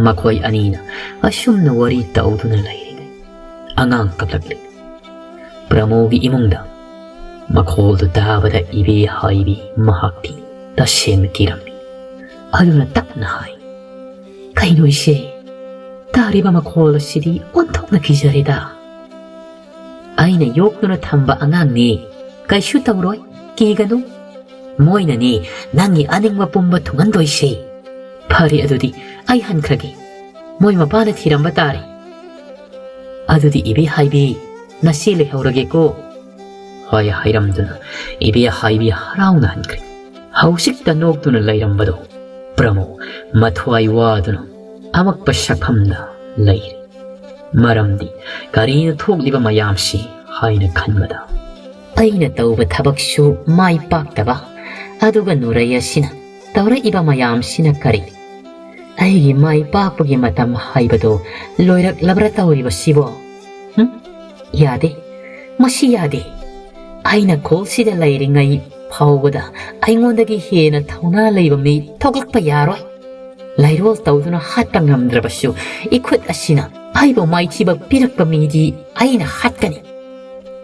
ꯃꯈꯣꯏ ꯑꯅꯤꯅ ꯑꯁꯨꯝꯅ ꯋꯥꯔꯤ ꯇꯧꯗꯨꯅ ꯂꯩꯔꯤꯉꯩ ꯑꯉꯥꯡ ꯀꯞꯂꯛꯂꯤ꯫ ꯄ꯭ꯔꯃꯣꯒꯤ ꯏꯃꯨꯡꯗ ꯃꯈꯣꯜꯗꯨ ꯇꯥꯕꯗ ꯏꯕꯦ ꯍꯥꯏꯕꯤ ꯃꯍꯥꯛꯇꯤ ꯇꯁꯦꯡꯅ ꯀꯤꯔꯝꯃꯤ꯫ ꯑꯗꯨꯅ ꯇꯞꯅ ꯍꯥꯏ, "ꯀꯩꯅꯣ ꯏꯆꯦ? ꯇꯥꯔꯤꯕ ꯃꯈꯣꯜ ꯑꯁꯤꯗꯤ ꯑꯣꯟꯊꯣꯛꯅ ꯀꯤꯖꯔꯦꯗ꯫ ꯑꯩꯅ ꯌꯣꯛꯇꯨꯅ ꯊꯝꯕ ꯑꯉꯥꯡꯅꯤ꯫ ꯀꯩꯁꯨ ꯇꯧꯔꯣꯏ, ꯀꯤꯒꯅꯨ꯫ ꯃꯣꯏꯅꯅꯤ ꯅꯪꯒꯤ ꯑꯅꯤꯡꯕ ꯄꯨꯝꯕ ꯊꯨꯡꯍꯟꯗꯣꯏꯁꯦ꯫ ꯐꯔꯦ, ꯑꯗꯨꯗꯤ ꯑꯩ ꯍꯟꯈ꯭ꯔꯒꯦ꯫ ꯃꯣꯏ ꯃꯄꯥꯅ ꯊꯤꯔꯝꯕ ꯇꯥꯔꯦ꯫ "ꯑꯗꯨꯗꯤ ꯏꯕꯦ ꯍꯥꯏꯕꯤ, ꯅꯆꯦ ꯂꯩꯍꯧꯔꯒꯦꯀꯣ" ꯍꯥꯏ ꯍꯥꯏꯔꯝꯗꯨꯅ ꯏꯕꯦ ꯍꯥꯏꯕꯤ ꯍꯔꯥꯎꯅ ꯍꯟꯈ꯭ꯔꯦ꯫ ꯍꯧꯖꯤꯛꯇ ꯅꯣꯛꯇꯨꯅ ꯂꯩꯔꯝꯕꯗꯣ ꯄ꯭ꯔꯃꯣ ꯃꯊ꯭ꯋꯥꯏ ꯋꯥꯗꯨꯅ ꯑꯃꯛꯄ ꯁꯛꯐꯝꯗ ꯂꯩꯔꯦ꯫ ꯃꯔꯝꯗꯤ ꯀꯔꯤꯅꯣ ꯊꯣꯛꯂꯤꯕ ꯃꯌꯥꯝꯁꯤ ꯍꯥꯏꯅ ꯈꯟꯕꯗ, ꯑꯩꯅ ꯇꯧꯕ ꯊꯕꯛꯁꯨ ꯃꯥꯏ ꯄꯥꯛꯇꯕ, ꯑꯗꯨꯒ ꯅꯨꯔꯩ ꯑꯁꯤꯅ ꯇꯧꯔꯛꯏꯕ ꯃꯌꯥꯝꯁꯤꯅ ꯀꯔꯤ? ꯑꯩꯒꯤ ꯃꯥꯏ ꯄꯥꯛꯄꯒꯤ ꯃꯇꯝ ꯍꯥꯏꯕꯗꯣ ꯂꯣꯏꯔꯛꯂꯕ꯭ꯔꯥ ꯇꯧꯔꯤꯕꯁꯤꯕꯣ? ꯍꯨꯝ? ꯌꯥꯗꯦ, ꯃꯁꯤ ꯌꯥꯗꯦ꯫ ꯑꯩꯅ ꯈꯨꯜꯁꯤꯗ ꯂꯩꯔꯤꯉꯩ ꯐꯥꯎꯕꯗ ꯑꯩꯉꯣꯟꯗꯒꯤ ꯍꯦꯟꯅ ꯊꯧꯅꯥ ꯂꯩꯕ ꯃꯤ ꯊꯣꯛꯂꯛꯄ ꯌꯥꯔꯣꯏ꯫ ꯂꯩꯔꯣꯜ ꯇꯧꯗꯨꯅ ꯍꯥꯠꯄ ꯉꯝꯗ꯭ꯔꯕꯁꯨ, ꯏꯈꯨꯠ ꯑꯁꯤꯅ ꯑꯩꯕꯨ ꯃꯥꯏꯊꯤꯕ ꯄꯤꯔꯛꯄ ꯃꯤꯗꯤ ꯑꯩꯅ ꯍꯥꯠꯀꯅꯤ꯫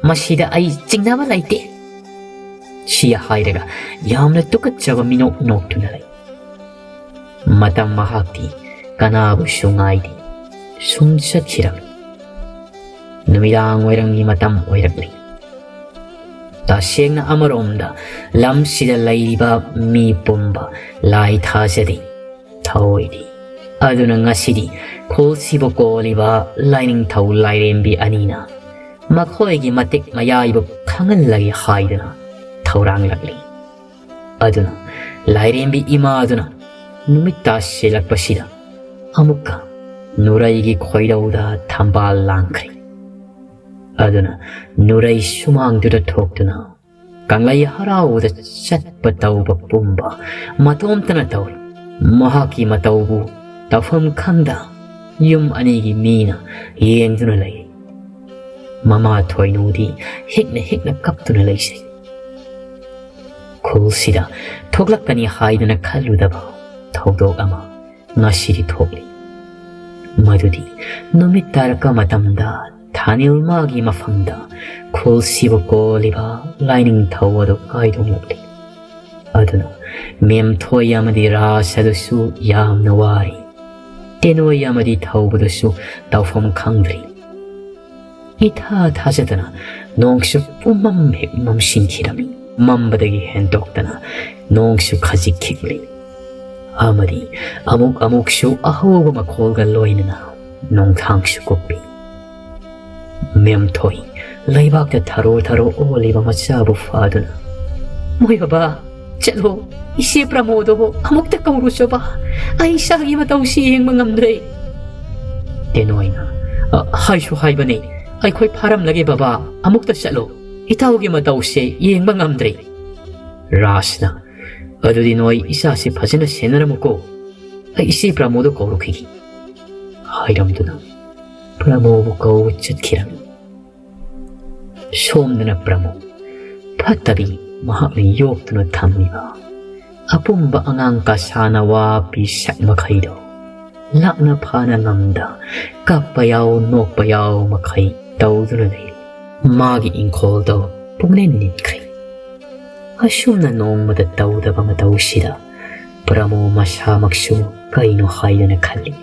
ꯃꯁꯤꯗ ꯑꯩ ꯆꯤꯡꯅꯕ ꯂꯩꯇꯦ꯫ ꯁꯤ ꯍꯥꯏꯔꯒ ꯌꯥꯝꯅ ꯇꯨꯀꯠꯆꯕ ꯃꯤꯅꯣꯛ ꯅꯣꯛꯇꯨꯅ ꯂꯩ꯫ ꯃꯇꯝ ꯃꯍꯥꯛꯇꯤ ꯀꯅꯥꯕꯨꯁꯨ ꯉꯥꯏꯗꯦ꯫ ꯁꯨꯝ ꯆꯠꯈꯤꯔꯝꯃꯤ꯫ ꯅꯨꯃꯤꯗꯥꯡ ꯋꯥꯏꯔꯝꯒꯤ ꯃꯇꯝ ꯑꯣꯏꯔꯛꯂꯤ꯫ ꯇꯁꯦꯡꯅ ꯑꯃꯔꯣꯝꯗ ꯂꯝꯁꯤꯗ ꯂꯩꯔꯤꯕ ꯃꯤ ꯄꯨꯝꯕ ꯂꯥꯏ ꯊꯥꯖꯗꯦ꯫ ꯊꯑꯣꯏꯗꯤ꯫ ꯑꯗꯨꯅ ꯉꯁꯤꯗꯤ ꯈꯨꯜꯁꯤꯕꯨ ꯀꯣꯜꯂꯤꯕ ꯂꯥꯏꯅꯤꯡꯊꯧ ꯂꯥꯏꯔꯦꯝꯕꯤ ꯑꯅꯤꯅ ꯃꯈꯣꯏꯒꯤ ꯃꯇꯤꯛ ꯃꯌꯥꯏꯕꯨ ꯈꯪꯍꯜꯂꯒꯦ ꯍꯥꯏꯗꯨꯅ ꯊꯧꯔꯥꯡꯂꯛꯂꯤ꯫ ꯑꯗꯨꯅ ꯂꯥꯏꯔꯦꯝꯕꯤ ꯏꯃꯥꯗꯨꯅ ꯅꯨꯃꯤꯠ ꯇꯥꯁꯤꯜꯂꯛꯄꯁꯤꯗ ꯑꯃꯨꯛꯀ ꯅꯨꯔꯩꯒꯤ ꯈꯣꯏꯔꯧꯗ ꯊꯝꯕꯥꯜ ꯂꯥꯡꯈ꯭ꯔꯦ꯫ ꯑꯗꯨꯅ ꯅꯨꯔꯩ ꯁꯨꯃꯥꯡꯗꯨꯗ ꯊꯣꯛꯇꯨꯅ ꯀꯪꯂꯩ ꯍꯔꯥꯎꯕꯗ ꯆꯠꯄ ꯇꯧꯕ ꯄꯨꯝꯕ ꯃꯇꯣꯝꯇꯅ ꯇꯧꯔꯤ꯫ ꯃꯍꯥꯛꯀꯤ ꯃꯇꯧꯕꯨ ꯇꯧꯐꯝ ꯈꯪꯗ ꯌꯨꯝ ꯑꯅꯤꯒꯤ ꯃꯤꯅ ꯌꯦꯡꯗꯨꯅ ꯂꯩ꯫ ꯃꯃꯥ ꯊꯣꯏꯅꯨꯗꯤ ꯍꯤꯛꯅ ꯍꯤꯛꯅ ꯀꯞꯇꯨꯅ ꯂꯩꯖꯩ꯫ ꯈꯨꯜꯁꯤꯗ ꯊꯣꯛꯂꯛꯀꯅꯤ ꯍꯥꯏꯗꯨꯅ ꯈꯜꯂꯨꯗꯕ ꯊꯧꯗꯣꯛ ꯑꯃ ꯉꯁꯤꯗꯤ ꯊꯣꯛꯂꯤ꯫ ꯃꯗꯨꯗꯤ ꯅꯨꯃꯤꯠ ꯇꯥꯔꯛꯄ ꯃꯇꯝꯗ ꯊꯥꯅꯤꯜ ꯃꯥꯒꯤ ꯃꯐꯝꯗ ꯈꯨꯜꯁꯤꯕꯨ ꯀꯣꯜꯂꯤꯕ ꯂꯥꯏꯅꯤꯡꯊꯧ ꯑꯗꯨ ꯀꯥꯏꯗꯣꯡꯂꯛꯂꯤ꯫ ꯑꯗꯨꯅ ꯃꯦꯝꯊꯣꯏ ꯑꯃꯗꯤ ꯔꯥꯖ ꯑꯗꯨꯁꯨ ꯌꯥꯝꯅ ꯋꯥꯔꯤ꯫ ꯇꯦꯅꯣꯏ ꯑꯃꯗꯤ ꯊꯧꯕꯗꯨꯁꯨ ꯇꯧꯐꯝ ꯈꯪꯗ꯭ꯔꯤ꯫ ꯏꯊꯥ ꯊꯥꯖꯗꯅ ꯅꯣꯡꯁꯨ ꯄꯨꯝꯃꯝ ꯍꯦꯛ ꯃꯝꯁꯤꯟꯈꯤꯔꯝꯃꯤ꯫ ꯃꯝꯕꯗꯒꯤ ꯍꯦꯟꯗꯣꯛꯇꯅ ꯅꯣꯡꯁꯨ ꯈꯖꯤꯛ ꯈꯤꯛꯂꯤ꯫ ꯑꯃꯗꯤ ꯑꯃꯨꯛ ꯑꯃꯨꯛꯁꯨ ꯑꯍꯧꯕ ꯃꯈꯣꯜꯒ ꯂꯣꯏꯅꯅ ꯅꯣꯡꯊꯥꯡꯁꯨ ꯀꯨꯞꯄꯤ꯫ ꯃꯦꯝꯊꯣꯏ ꯂꯩꯕꯥꯛꯇ ꯊꯔꯣ ꯊꯔꯣ ꯑꯣꯜꯂꯤꯕ ꯃꯆꯥꯕꯨ ꯐꯥꯗꯨꯅ, "ꯃꯣꯏ ꯕꯕꯥ, ꯆꯠꯂꯣ, ꯏꯆꯦ ꯄ꯭ꯔꯃꯣꯗꯣ ꯑꯃꯨꯛꯇ ꯀꯧꯔꯨꯆꯣꯕ, ꯑꯩ ꯏꯆꯥꯒꯤ ꯃꯇꯧꯁꯤ ꯌꯦꯡꯕ ꯉꯝꯗ꯭ꯔꯦ꯫" ꯇꯦꯅꯣꯏꯅ, "ꯑ, ꯍꯥꯏꯁꯨ ꯍꯥꯏꯕꯅꯤ, ꯑꯩꯈꯣꯏ ꯐꯥꯔꯝꯂꯒꯦ ꯕꯕꯥ, ꯑꯃꯨꯛꯇ ꯆꯠꯂꯣ, ꯏꯇꯥꯎꯒꯤ ꯃꯇꯧꯁꯦ ꯌꯦꯡꯕ ꯉꯝꯗ꯭ꯔꯦ꯫" ꯔꯥꯖꯅ, "ꯑꯗꯨꯗꯤ ꯅꯣꯏ ꯏꯆꯥꯁꯤ ꯐꯖꯅ ꯁꯦꯟꯅꯔꯝꯃꯨꯀꯣ, ꯑꯩ ꯏꯆꯦ ꯄ꯭ꯔꯃꯣꯗꯣ ꯀꯧꯔꯨꯈꯤꯒꯦ" ꯍꯥꯏꯔꯝꯗꯨꯅ ꯄ꯭ꯔꯃꯣꯕꯨ ꯀꯧꯕ ꯆꯠꯈꯤꯔꯝꯃꯤ꯫ ꯁꯣꯝꯗꯅ ꯄ꯭ꯔꯃꯣ, ꯐꯠꯇꯕꯤ ꯃꯍꯥꯛꯅ ꯌꯣꯛꯇꯨꯅ ꯊꯝꯂꯤꯕ ꯑꯄꯨꯝꯕ ꯑꯉꯥꯡ ꯀꯁꯥ ꯅꯋꯥ ꯄꯤꯁꯛ ꯃꯈꯩꯗꯣ ꯂꯥꯛꯅ ꯐꯥꯅ ꯉꯝꯗ ꯀꯞꯄ ꯌꯥꯎ ꯅꯣꯛꯄ ꯌꯥꯎ ꯃꯈꯩ ꯇꯧꯗꯨꯅ ꯂꯩꯔꯤ꯫ ꯃꯥꯒꯤ ꯏꯪꯈꯣꯜꯗꯣ ꯄꯨꯡꯅꯤꯟ ꯅꯤꯟꯈ꯭ꯔꯦ꯫ ꯑꯁꯨꯝꯅ ꯅꯣꯡꯃꯗ ꯇꯧꯗꯕ ꯃꯇꯧꯁꯤꯗ ꯄ꯭ꯔꯃꯣ ꯃꯁꯥꯃꯛꯁꯨ ꯀꯩꯅꯣ ꯍꯥꯏꯗꯅ ꯈꯜꯂꯤ꯫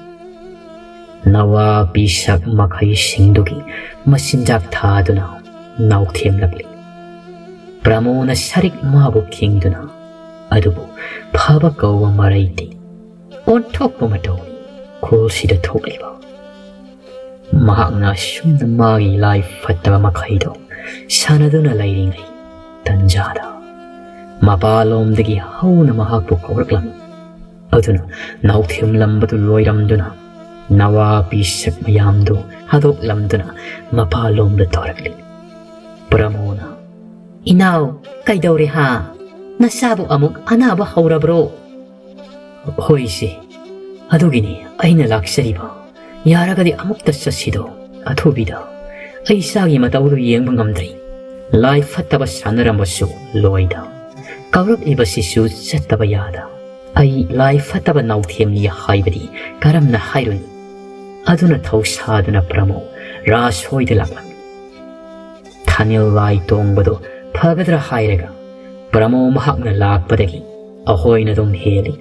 ꯅꯋꯥ ꯄꯤꯁꯛ ꯃꯈꯩꯁꯤꯡꯗꯨꯒꯤ ꯃꯆꯤꯟꯖꯥꯛ ꯊꯥꯗꯨꯅ ꯅꯥꯎꯊꯦꯝꯂꯛꯂꯤ꯫ ꯄ꯭ꯔꯃꯣꯅ ꯁꯔꯤꯛ ꯃꯥꯕꯨ ꯈꯤꯡꯗꯨꯅ, ꯑꯗꯨꯕꯨ ꯐꯕ ꯀꯧꯕ ꯃꯔꯩꯗꯤ ꯑꯣꯟꯊꯣꯛꯄ ꯃꯇꯧꯅꯤ ꯈꯨꯜꯁꯤꯗ ꯊꯣꯛꯂꯤꯕ꯫ ꯃꯍꯥꯛꯅ ꯑꯁꯨꯝꯅ ꯃꯥꯒꯤ ꯂꯥꯏ ꯐꯠꯇꯕ ꯃꯈꯩꯗꯣ ꯁꯥꯟꯅꯗꯨꯅ ꯂꯩꯔꯤꯉꯩ ꯇꯟꯖꯥꯗ ꯃꯄꯥꯂꯣꯝꯗꯒꯤ ꯍꯧꯅ ꯃꯍꯥꯛꯄꯨ ꯀꯧꯔꯛꯂꯝꯃꯤ꯫ ꯑꯗꯨꯅ ꯅꯥꯎꯊꯦꯝꯂꯝꯕꯗꯨ ꯂꯣꯏꯔꯝꯗꯨꯅ ꯅꯋꯥ ꯄꯤꯁꯛ ꯃꯌꯥꯝꯗꯨ ꯍꯥꯗꯣꯛꯂꯝꯗꯨꯅ ꯃꯄꯥꯂꯣꯝꯗ ꯊꯣꯔꯛꯂꯤ꯫ ꯄ꯭ꯔꯃꯣꯅ, "ꯏꯅꯥꯎ, ꯀꯩꯗꯧꯔꯦ ꯍꯥ? ꯅꯆꯥꯕꯨ ꯑꯃꯨꯛ ꯑꯅꯥꯕ ꯍꯧꯔꯕ꯭ꯔꯣ?" "ꯍꯣꯏ ꯏꯆꯦ, ꯑꯗꯨꯒꯤꯅꯤ ꯑꯩꯅ ꯂꯥꯛꯆꯔꯤꯕ꯫ ꯌꯥꯔꯒꯗꯤ ꯑꯃꯨꯛꯇ ꯆꯠꯁꯤꯗꯣ ꯑꯊꯨꯕꯤꯗ꯫ ꯑꯩ ꯏꯆꯥꯒꯤ ꯃꯇꯧꯗꯨ ꯌꯦꯡꯕ ꯉꯝꯗ꯭ꯔꯤ꯫ ꯂꯥꯏ ꯐꯠꯇꯕ ꯁꯥꯟꯅꯔꯝꯕꯁꯨ ꯂꯣꯏꯗ꯫ ꯀꯧꯔꯛꯂꯤꯕꯁꯤꯁꯨ ꯆꯠꯇꯕ ꯌꯥꯗ꯫ ꯑꯩ ꯂꯥꯏ ꯐꯠꯇꯕ ꯅꯥꯎꯊꯦꯝꯂꯤ ꯍꯥꯏꯕꯗꯤ ꯀꯔꯝꯅ ꯍꯥꯏꯔꯨꯅꯤ?" ꯑꯗꯨꯅ ꯊꯧꯁꯥꯗꯨꯅ ꯄ꯭ꯔꯃꯣ ꯔꯥꯖ ꯍꯣꯏꯗ ꯂꯥꯛꯂꯝꯃꯤ꯫ ꯊꯥꯅꯤꯜ ꯂꯥꯏ ꯇꯣꯡꯕꯗꯣ ꯐꯒꯗ꯭ꯔꯥ ꯍꯥꯏꯔꯒ ꯄ꯭ꯔꯃꯣ ꯃꯍꯥꯛꯅ ꯂꯥꯛꯄꯗꯒꯤ ꯑꯍꯣꯏꯅ ꯑꯗꯨꯝ ꯍꯦꯜꯂꯤ꯫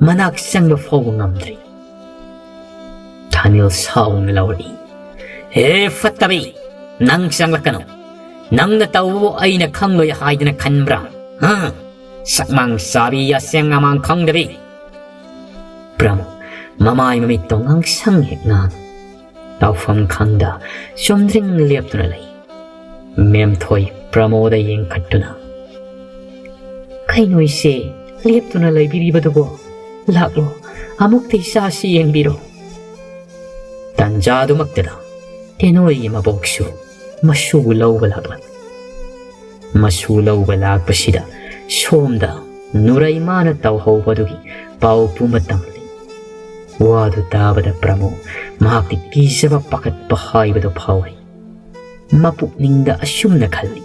ꯃꯅꯥꯛ ꯆꯪꯕ ꯐꯥꯎꯕ ꯉꯝꯗ꯭ꯔꯤ꯫ ꯊꯥꯅꯤꯜ ꯁꯥꯎꯅ ꯂꯥꯎꯔꯛꯏ, "ꯍꯦ ꯐꯠꯇꯕꯤ, ꯅꯪ ꯆꯪꯂꯛꯀꯅꯨ꯫ ꯅꯪꯅ ꯇꯧꯕꯕꯨ ꯑꯩꯅ ꯈꯪꯂꯣꯏ ꯍꯥꯏꯗꯅ ꯈꯟꯕ꯭ꯔꯥ? ꯍꯥ? ꯁꯛꯃꯥꯡ ꯆꯥꯕꯤ, ꯑꯁꯦꯡ ꯑꯃꯥꯡ ꯈꯪꯗꯕꯤ!" ꯄ꯭ꯔꯃꯣ ꯃꯃꯥꯏ ꯃꯃꯤꯠꯇꯣ ꯉꯥꯡꯁꯪ ꯍꯦꯛ ꯉꯥꯡ꯫ ꯇꯧꯐꯝ ꯈꯪꯗ ꯆꯨꯝꯗ꯭ꯔꯤꯡ ꯂꯦꯞꯇꯨꯅ ꯂꯩ꯫ ꯃꯦꯝꯊꯣꯏ ꯄ꯭ꯔꯃꯣꯗ ꯌꯦꯡꯈꯠꯇꯨꯅ, "ꯀꯩꯅꯣ ꯏꯆꯦ, ꯂꯦꯞꯇꯨꯅ ꯂꯩꯕꯤꯔꯤꯕꯗꯨꯕꯣ? ꯂꯥꯛꯂꯣ, ꯑꯃꯨꯛꯇ ꯏꯆꯥꯁꯤ ꯌꯦꯡꯕꯤꯔꯣ꯫" ꯇꯟꯖꯥꯗꯨꯃꯛꯇꯗ ꯇꯦꯅꯣꯏꯒꯤ ꯃꯕꯣꯛꯁꯨ ꯃꯁꯨ ꯂꯧꯕ ꯂꯥꯛꯂꯝꯃꯤ꯫ ꯃꯁꯨ ꯂꯧꯕ ꯂꯥꯛꯄꯁꯤꯗ ꯁꯣꯝꯗ ꯅꯨꯔꯩꯃꯥꯅ ꯇꯧꯍꯧꯕꯗꯨꯒꯤ ꯄꯥꯎ ꯄꯨꯝꯕ ꯇꯝꯂꯤ꯫ ꯋꯥꯗꯨ ꯇꯥꯕꯗ ꯄ꯭ꯔꯃꯣ ꯃꯍꯥꯛꯇꯤ ꯀꯤꯖꯕ ꯄꯥꯈꯠꯄ ꯍꯥꯏꯕꯗꯨ ꯐꯥꯎꯔꯤ꯫ ꯃꯄꯨꯛꯅꯤꯡꯗ ꯑꯁꯨꯝꯅ ꯈꯜꯂꯤ,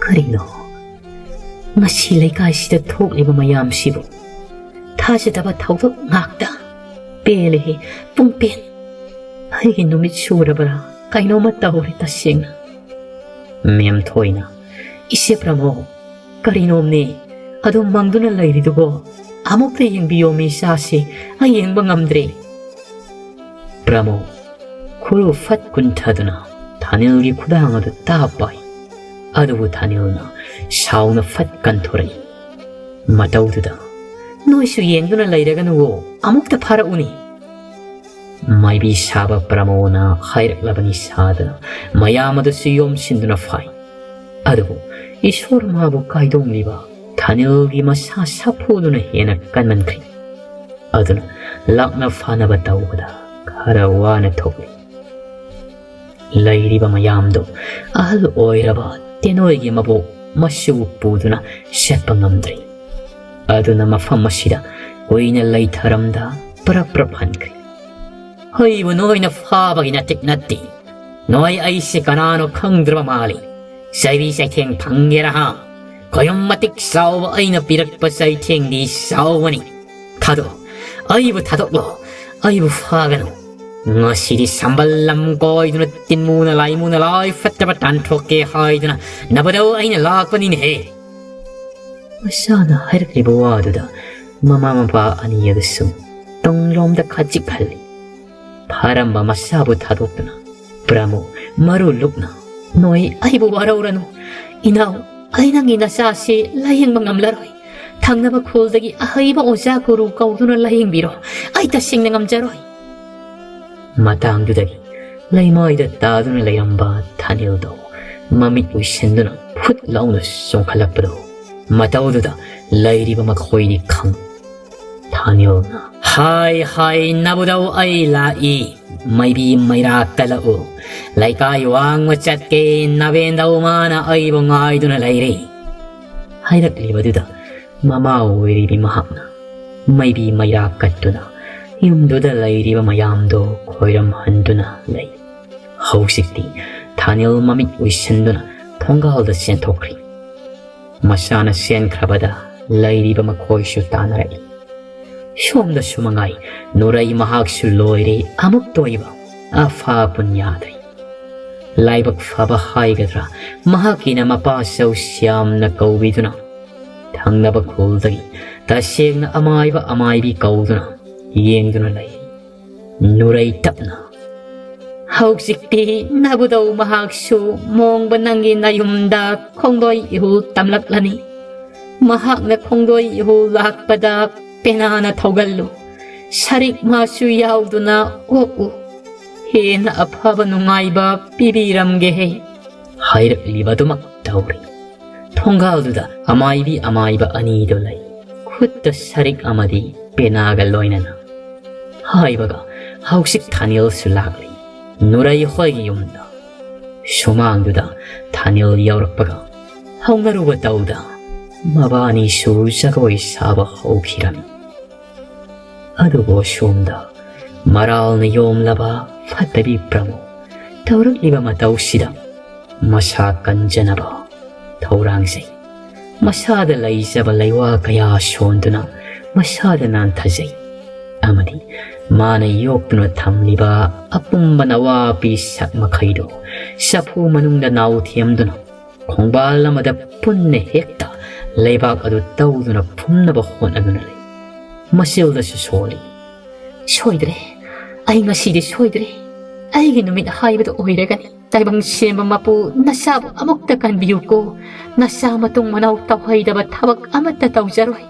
"ꯀꯔꯤꯅꯣ ꯉꯁꯤ ꯂꯩꯀꯥꯏꯁꯤꯗ ꯊꯣꯛꯂꯤꯕ ꯃꯌꯥꯝꯁꯤꯕꯨ? ꯊꯥꯖꯗꯕ ꯊꯧꯗꯣꯛ ꯉꯥꯛꯇ꯫ ꯄꯦꯜꯂꯦꯍꯦ, ꯄꯨꯡ ꯄꯦꯟ꯫ ꯑꯩꯒꯤ ꯅꯨꯃꯤꯠ ꯁꯨꯔꯕ꯭ꯔꯥ? ꯀꯩꯅꯣꯝꯃ ꯇꯧꯔꯦ ꯇꯁꯦꯡꯅ꯫" ꯃꯦꯝꯊꯣꯏꯅ, "ꯏꯆꯦ ꯄ꯭ꯔꯃꯣ, ꯀꯔꯤꯅꯣꯝꯅꯦ ꯑꯗꯨꯝ ꯃꯪꯗꯨꯅ ꯂꯩꯔꯤꯗꯨꯕꯣ? ꯑꯃꯨꯛꯇ ꯌꯦꯡꯕꯤꯌꯣꯃꯤ ꯏꯆꯥꯁꯦ, ꯑꯩ ꯌꯦꯡꯕ ꯉꯝꯗ꯭ꯔꯦ꯫" ꯄ꯭ꯔꯃꯣ ꯈꯨꯔꯨ ꯐꯠ ꯀꯨꯟꯊꯗꯨꯅ ꯊꯥꯅꯤꯜꯒꯤ ꯈꯨꯗꯥꯡ ꯑꯗꯨ ꯇꯥꯞ ꯄꯥꯏ꯫ ꯑꯗꯨꯕꯨ ꯊꯥꯅꯤꯜꯅ ꯁꯥꯎꯅ ꯐꯠ ꯀꯟꯊꯣꯔꯛꯏ꯫ ꯃꯇꯧꯗꯨꯗ, "ꯅꯣꯏꯁꯨ ꯌꯦꯡꯗꯨꯅ ꯂꯩꯔꯒꯅꯨꯋꯣ, ꯑꯃꯨꯛꯇ ꯐꯥꯔꯛꯎꯅꯦ꯫" ꯃꯥꯏꯕꯤ ꯁꯥꯕ ꯄ꯭ꯔꯃꯣꯅ ꯍꯥꯏꯔꯛꯂꯕꯅꯤ ꯁꯥꯗꯅ ꯃꯌꯥꯝ ꯑꯗꯨꯁꯨ ꯌꯣꯝꯁꯤꯟꯗꯨꯅ ꯐꯥꯏ꯫ ꯑꯗꯨꯕꯨ ꯏꯁꯣꯔ ꯃꯥꯕꯨ ꯀꯥꯏꯗꯣꯡꯂꯤꯕ ꯊꯥꯅꯤꯜꯒꯤ ꯃꯁꯥ ꯁꯥꯐꯨꯗꯨꯅ ꯍꯦꯟꯅ ꯀꯟꯃꯟꯈ꯭ꯔꯦ꯫ ꯑꯗꯨꯅ ꯂꯥꯛꯅ ꯐꯥꯅꯕ ꯇꯧꯕꯗ ꯈꯔ ꯋꯥꯅ ꯊꯣꯛꯂꯤ꯫ ꯂꯩꯔꯤꯕ ꯃꯌꯥꯝꯗꯨ ꯑꯍꯜ ꯑꯣꯏꯔꯕ ꯇꯦꯅꯣꯏꯒꯤ ꯃꯕꯣꯛ ꯃꯁꯨ ꯄꯨꯗꯨꯅ ꯆꯠꯄ ꯉꯝꯗ꯭ꯔꯤ꯫ ꯑꯗꯨꯅ ꯃꯐꯝ ꯑꯁꯤꯗ ꯀꯨꯏꯅ ꯂꯩꯊꯔꯝꯗ ꯄ꯭ꯔꯞ ꯄ꯭ꯔꯞ ꯍꯟꯈ꯭ꯔꯦ꯫ "ꯑꯩꯕꯨ ꯅꯣꯏꯅ ꯐꯥꯕꯒꯤ ꯅꯇꯤꯛ ꯅꯠꯇꯦ꯫ ꯅꯣꯏ ꯑꯩꯁꯦ ꯀꯅꯥꯅꯣ ꯈꯪꯗ꯭ꯔꯕ ꯃꯥꯜꯂꯤ꯫ ꯆꯩꯕꯤ ꯆꯩꯊꯦꯡ ꯐꯪꯒꯦꯔꯥ ꯍꯥ? ꯈꯣꯌꯨꯝ ꯃꯇꯤꯛ ꯆꯥꯎꯕ ꯑꯩꯅ ꯄꯤꯔꯛꯄ ꯆꯩꯊꯦꯡꯗꯤ ꯆꯥꯎꯕꯅꯤ꯫ ꯊꯥꯗꯣꯛ, ꯑꯩꯕꯨ ꯊꯥꯗꯣꯛꯂꯣ, ꯑꯩꯕꯨ ꯐꯥꯒꯅꯨ꯫ ꯉꯁꯤꯗꯤ ꯁꯝꯕꯜ ꯂꯝ ꯀꯣꯏꯗꯨꯅ ꯇꯤꯟꯃꯨꯅ ꯂꯥꯏꯃꯨꯅ ꯂꯥꯏ ꯐꯠꯇꯕ ꯇꯥꯟꯊꯣꯛꯀꯦ ꯍꯥꯏꯗꯨꯅ ꯅꯕꯗꯧ ꯑꯩꯅ ꯂꯥꯛꯄꯅꯤꯅꯦꯍꯦ꯫" ꯃꯁꯥꯅ ꯍꯥꯏꯔꯛꯂꯤꯕ ꯋꯥꯗꯨꯗ ꯃꯃꯥ ꯃꯄꯥ ꯑꯅꯤ ꯑꯗꯨꯁꯨ ꯇꯨꯡꯂꯣꯝꯗ ꯈꯖꯤꯛ ꯍꯜꯂꯤ꯫ ꯐꯥꯔꯝꯕ ꯃꯁꯥꯕꯨ ꯊꯥꯗꯣꯛꯇꯨꯅ ꯄ꯭ꯔꯃꯣ ꯃꯔꯨ ꯂꯨꯛꯅ, "ꯅꯣꯏ ꯑꯩꯕꯨ ꯋꯥꯔꯧꯔꯅꯨ꯫ ꯏꯅꯥꯎ, ꯑꯩ ꯅꯪꯒꯤ ꯅꯆꯥꯁꯤ ꯂꯥꯌꯦꯡꯕ ꯉꯝꯂꯔꯣꯏ꯫ ꯊꯪꯅꯕ ꯈꯨꯜꯗꯒꯤ ꯑꯍꯩꯕ ꯑꯣꯖꯥ ꯒꯨꯔꯨ ꯀꯧꯗꯨꯅ ꯂꯥꯌꯦꯡꯕꯤꯔꯣ꯫ ꯑꯩ ꯇꯁꯦꯡꯅ ꯉꯝꯖꯔꯣꯏ꯫" ꯃꯇꯥꯡꯗꯨꯗꯒꯤ ꯂꯩꯃꯥꯏꯗ ꯇꯥꯗꯨꯅ ꯂꯩꯔꯝꯕ ꯊꯥꯅꯤꯜꯗꯣ ꯃꯃꯤꯠ ꯎꯏꯁꯤꯟꯗꯨꯅ ꯐꯨꯠ ꯂꯥꯎꯅ ꯆꯣꯡꯈꯠꯂꯛꯄꯗꯣ ꯃꯇꯧꯗꯨꯗ ꯂꯩꯔꯤꯕ ꯃꯈꯣꯏꯗꯤ ꯈꯪ꯫ ꯊꯥꯅꯤꯜꯅ, "ꯍꯥꯏ ꯍꯥꯏ ꯅꯕꯨꯗꯧ ꯑꯩ ꯂꯥꯛꯏ, ꯃꯩꯕꯤ ꯃꯩꯔꯥ ꯀꯜꯂꯛꯎ, ꯂꯩꯀꯥꯏ ꯋꯥꯡꯃ ꯆꯠꯀꯦ ꯅꯕꯦꯟꯗꯧ ꯃꯥꯅ ꯑꯩꯕꯨ ꯉꯥꯏꯗꯨꯅ ꯂꯩꯔꯤ" ꯍꯥꯏꯔꯛꯂꯤꯕꯗꯨꯗ ꯃꯃꯥ ꯑꯣꯏꯔꯤꯕꯤ ꯃꯍꯥꯛꯅ ꯃꯩꯕꯤ ꯃꯩꯔꯥ ꯀꯠꯇꯨꯅ ꯌꯨꯝꯗꯨꯗ ꯂꯩꯔꯤꯕ ꯃꯌꯥꯝꯗꯣ ꯈꯣꯏꯔꯝꯍꯟꯗꯨꯅ ꯂꯩ꯫ ꯍꯧꯖꯤꯛꯇꯤ ꯊꯥꯅꯤꯜ ꯃꯃꯤꯠ ꯎꯏꯁꯤꯟꯗꯨꯅ ꯊꯣꯡꯒꯥꯜꯗ ꯆꯦꯟꯊꯣꯛꯈ꯭ꯔꯤ꯫ ꯃꯁꯥꯅ ꯆꯦꯟꯈ꯭ꯔꯕꯗ ꯂꯩꯔꯤꯕ ꯃꯈꯣꯏꯁꯨ ꯇꯥꯟꯅꯔꯛꯏ꯫ ꯁꯣꯝꯗꯁꯨ ꯃꯉꯥꯏ, ꯅꯨꯔꯩ ꯃꯍꯥꯛꯁꯨ ꯂꯣꯏꯔꯦ ꯑꯃꯨꯛꯇ ꯑꯣꯏꯕ ꯑꯐꯥ ꯄꯨꯟ ꯌꯥꯗ꯭ꯔꯦ꯫ ꯂꯥꯏꯕꯛ ꯐꯕ ꯍꯥꯏꯒꯗ꯭ꯔꯥ, ꯃꯍꯥꯛꯀꯤꯅ ꯃꯄꯥ ꯆꯧꯁꯤꯌꯥꯝꯅ ꯀꯧꯕꯤꯗꯨꯅ ꯊꯪꯅꯕ ꯈꯨꯜꯗꯒꯤ ꯇꯁꯦꯡꯅ ꯑꯃꯥꯏꯕ ꯑꯃꯥꯏꯕꯤ ꯀꯧꯗꯨꯅ ꯌꯦꯡꯗꯨꯅ ꯂꯩ꯫ ꯅꯨꯔꯩ ꯇꯞꯅ, "ꯍꯧꯖꯤꯛꯇꯤ ꯅꯕꯨꯗꯧ ꯃꯍꯥꯛꯁꯨ ꯃꯣꯡꯕ ꯅꯪꯒꯤ ꯅꯌꯨꯝꯗ ꯈꯣꯡꯗꯣꯏ ꯏꯍꯨ ꯇꯝꯂꯛꯂꯅꯤ꯫ ꯃꯍꯥꯛꯅ ꯈꯣꯡꯗꯣꯏ ꯏꯍꯨ ꯂꯥꯛꯄꯗ ꯄꯦꯅꯥꯅ ꯊꯧꯒꯜꯂꯨ꯫ ꯁꯔꯤꯛ ꯃꯥꯁꯨ ꯌꯥꯎꯗꯨꯅ ꯑꯣꯛꯎ꯫ ꯍꯦꯟꯅ ꯑꯐꯕ ꯅꯨꯡꯉꯥꯏꯕ ꯄꯤꯕꯤꯔꯝꯒꯦꯍꯦ" ꯍꯥꯏꯔꯛꯂꯤꯕꯗꯨꯃꯛ ꯇꯧꯔꯤ꯫ ꯊꯣꯡꯒꯥꯜꯗꯨꯗ ꯑꯃꯥꯏꯕꯤ ꯑꯃꯥꯏꯕ ꯑꯅꯤꯗꯨ ꯂꯩ꯫ ꯈꯨꯠꯇ ꯁꯔꯤꯛ ꯑꯃꯗꯤ ꯄꯦꯅꯥꯒ ꯂꯣꯏꯅꯅ꯫ ꯍꯥꯏꯕꯒ ꯍꯧꯖꯤꯛ ꯊꯥꯅꯤꯜꯁꯨ ꯂꯥꯛꯂꯤ꯫ ꯅꯨꯔꯩ ꯍꯣꯏꯒꯤ ꯌꯨꯝꯗ꯫ ꯁꯨꯃꯥꯡꯗꯨꯗ ꯊꯥꯅꯤꯜ ꯌꯧꯔꯛꯄꯒ ꯍꯧꯅꯔꯨꯕ ꯇꯧꯗ ꯃꯕꯥꯅꯤꯁꯨ ꯖꯒꯣꯏ ꯁꯥꯕ ꯍꯧꯈꯤꯔꯝꯃꯤ꯫ ꯑꯗꯨꯕꯨ ꯑꯁꯣꯝꯗ ꯃꯔꯥꯜꯅ ꯌꯣꯝꯂꯕ ꯐꯠꯇꯕꯤ ꯄ꯭ꯔꯃꯨ ꯇꯧꯔꯛꯂꯤꯕ ꯃꯇꯧꯁꯤꯗ ꯃꯁꯥ ꯀꯟꯖꯅꯕ ꯊꯧꯔꯥꯡꯖꯩ꯫ ꯃꯁꯥꯗ ꯂꯩꯖꯕ ꯂꯩꯋꯥ ꯀꯌꯥ ꯁꯣꯟꯗꯨꯅ ꯃꯁꯥꯗ ꯅꯥꯟꯊꯖꯩ꯫ ꯑꯃꯗꯤ ꯃꯥꯅ ꯌꯣꯛꯇꯨꯅ ꯊꯝꯂꯤꯕ ꯑꯄꯨꯝꯕ ꯅꯋꯥꯄꯤ ꯁꯛ ꯃꯈꯩꯗꯨ ꯆꯐꯨ ꯃꯅꯨꯡꯗ ꯅꯥꯎꯊꯦꯝꯗꯨꯅ ꯈꯣꯡꯕꯥꯜ ꯑꯃꯗ ꯄꯨꯟꯅ ꯍꯦꯛꯇ ꯂꯩꯕꯥꯛ ꯑꯗꯨ ꯇꯧꯗꯨꯅ ꯐꯨꯝꯅꯕ ꯍꯣꯠꯅꯗꯨꯅ ꯂꯩ꯫ ꯃꯆꯤꯜꯗꯁꯨ ꯁꯣꯜꯂꯤ꯫ "ꯁꯣꯏꯗ꯭ꯔꯦ, ꯑꯩ ꯉꯁꯤꯗꯤ ꯁꯣꯏꯗ꯭ꯔꯦ꯫ ꯑꯩꯒꯤ ꯅꯨꯃꯤꯠ ꯍꯥꯏꯕꯗꯨ ꯑꯣꯏꯔꯒꯅꯤ꯫ ꯇꯥꯏꯕꯪ ꯁꯦꯝꯕ ꯃꯄꯨ ꯅꯆꯥꯕꯨ ꯑꯃꯨꯛꯇ ꯀꯟꯕꯤꯌꯨꯀꯣ꯫ ꯅꯆꯥ ꯃꯇꯨꯡ ꯃꯅꯥꯎ ꯇꯧꯍꯩꯗꯕ ꯊꯕꯛ ꯑꯃꯠꯇ ꯇꯧꯖꯔꯣꯏ"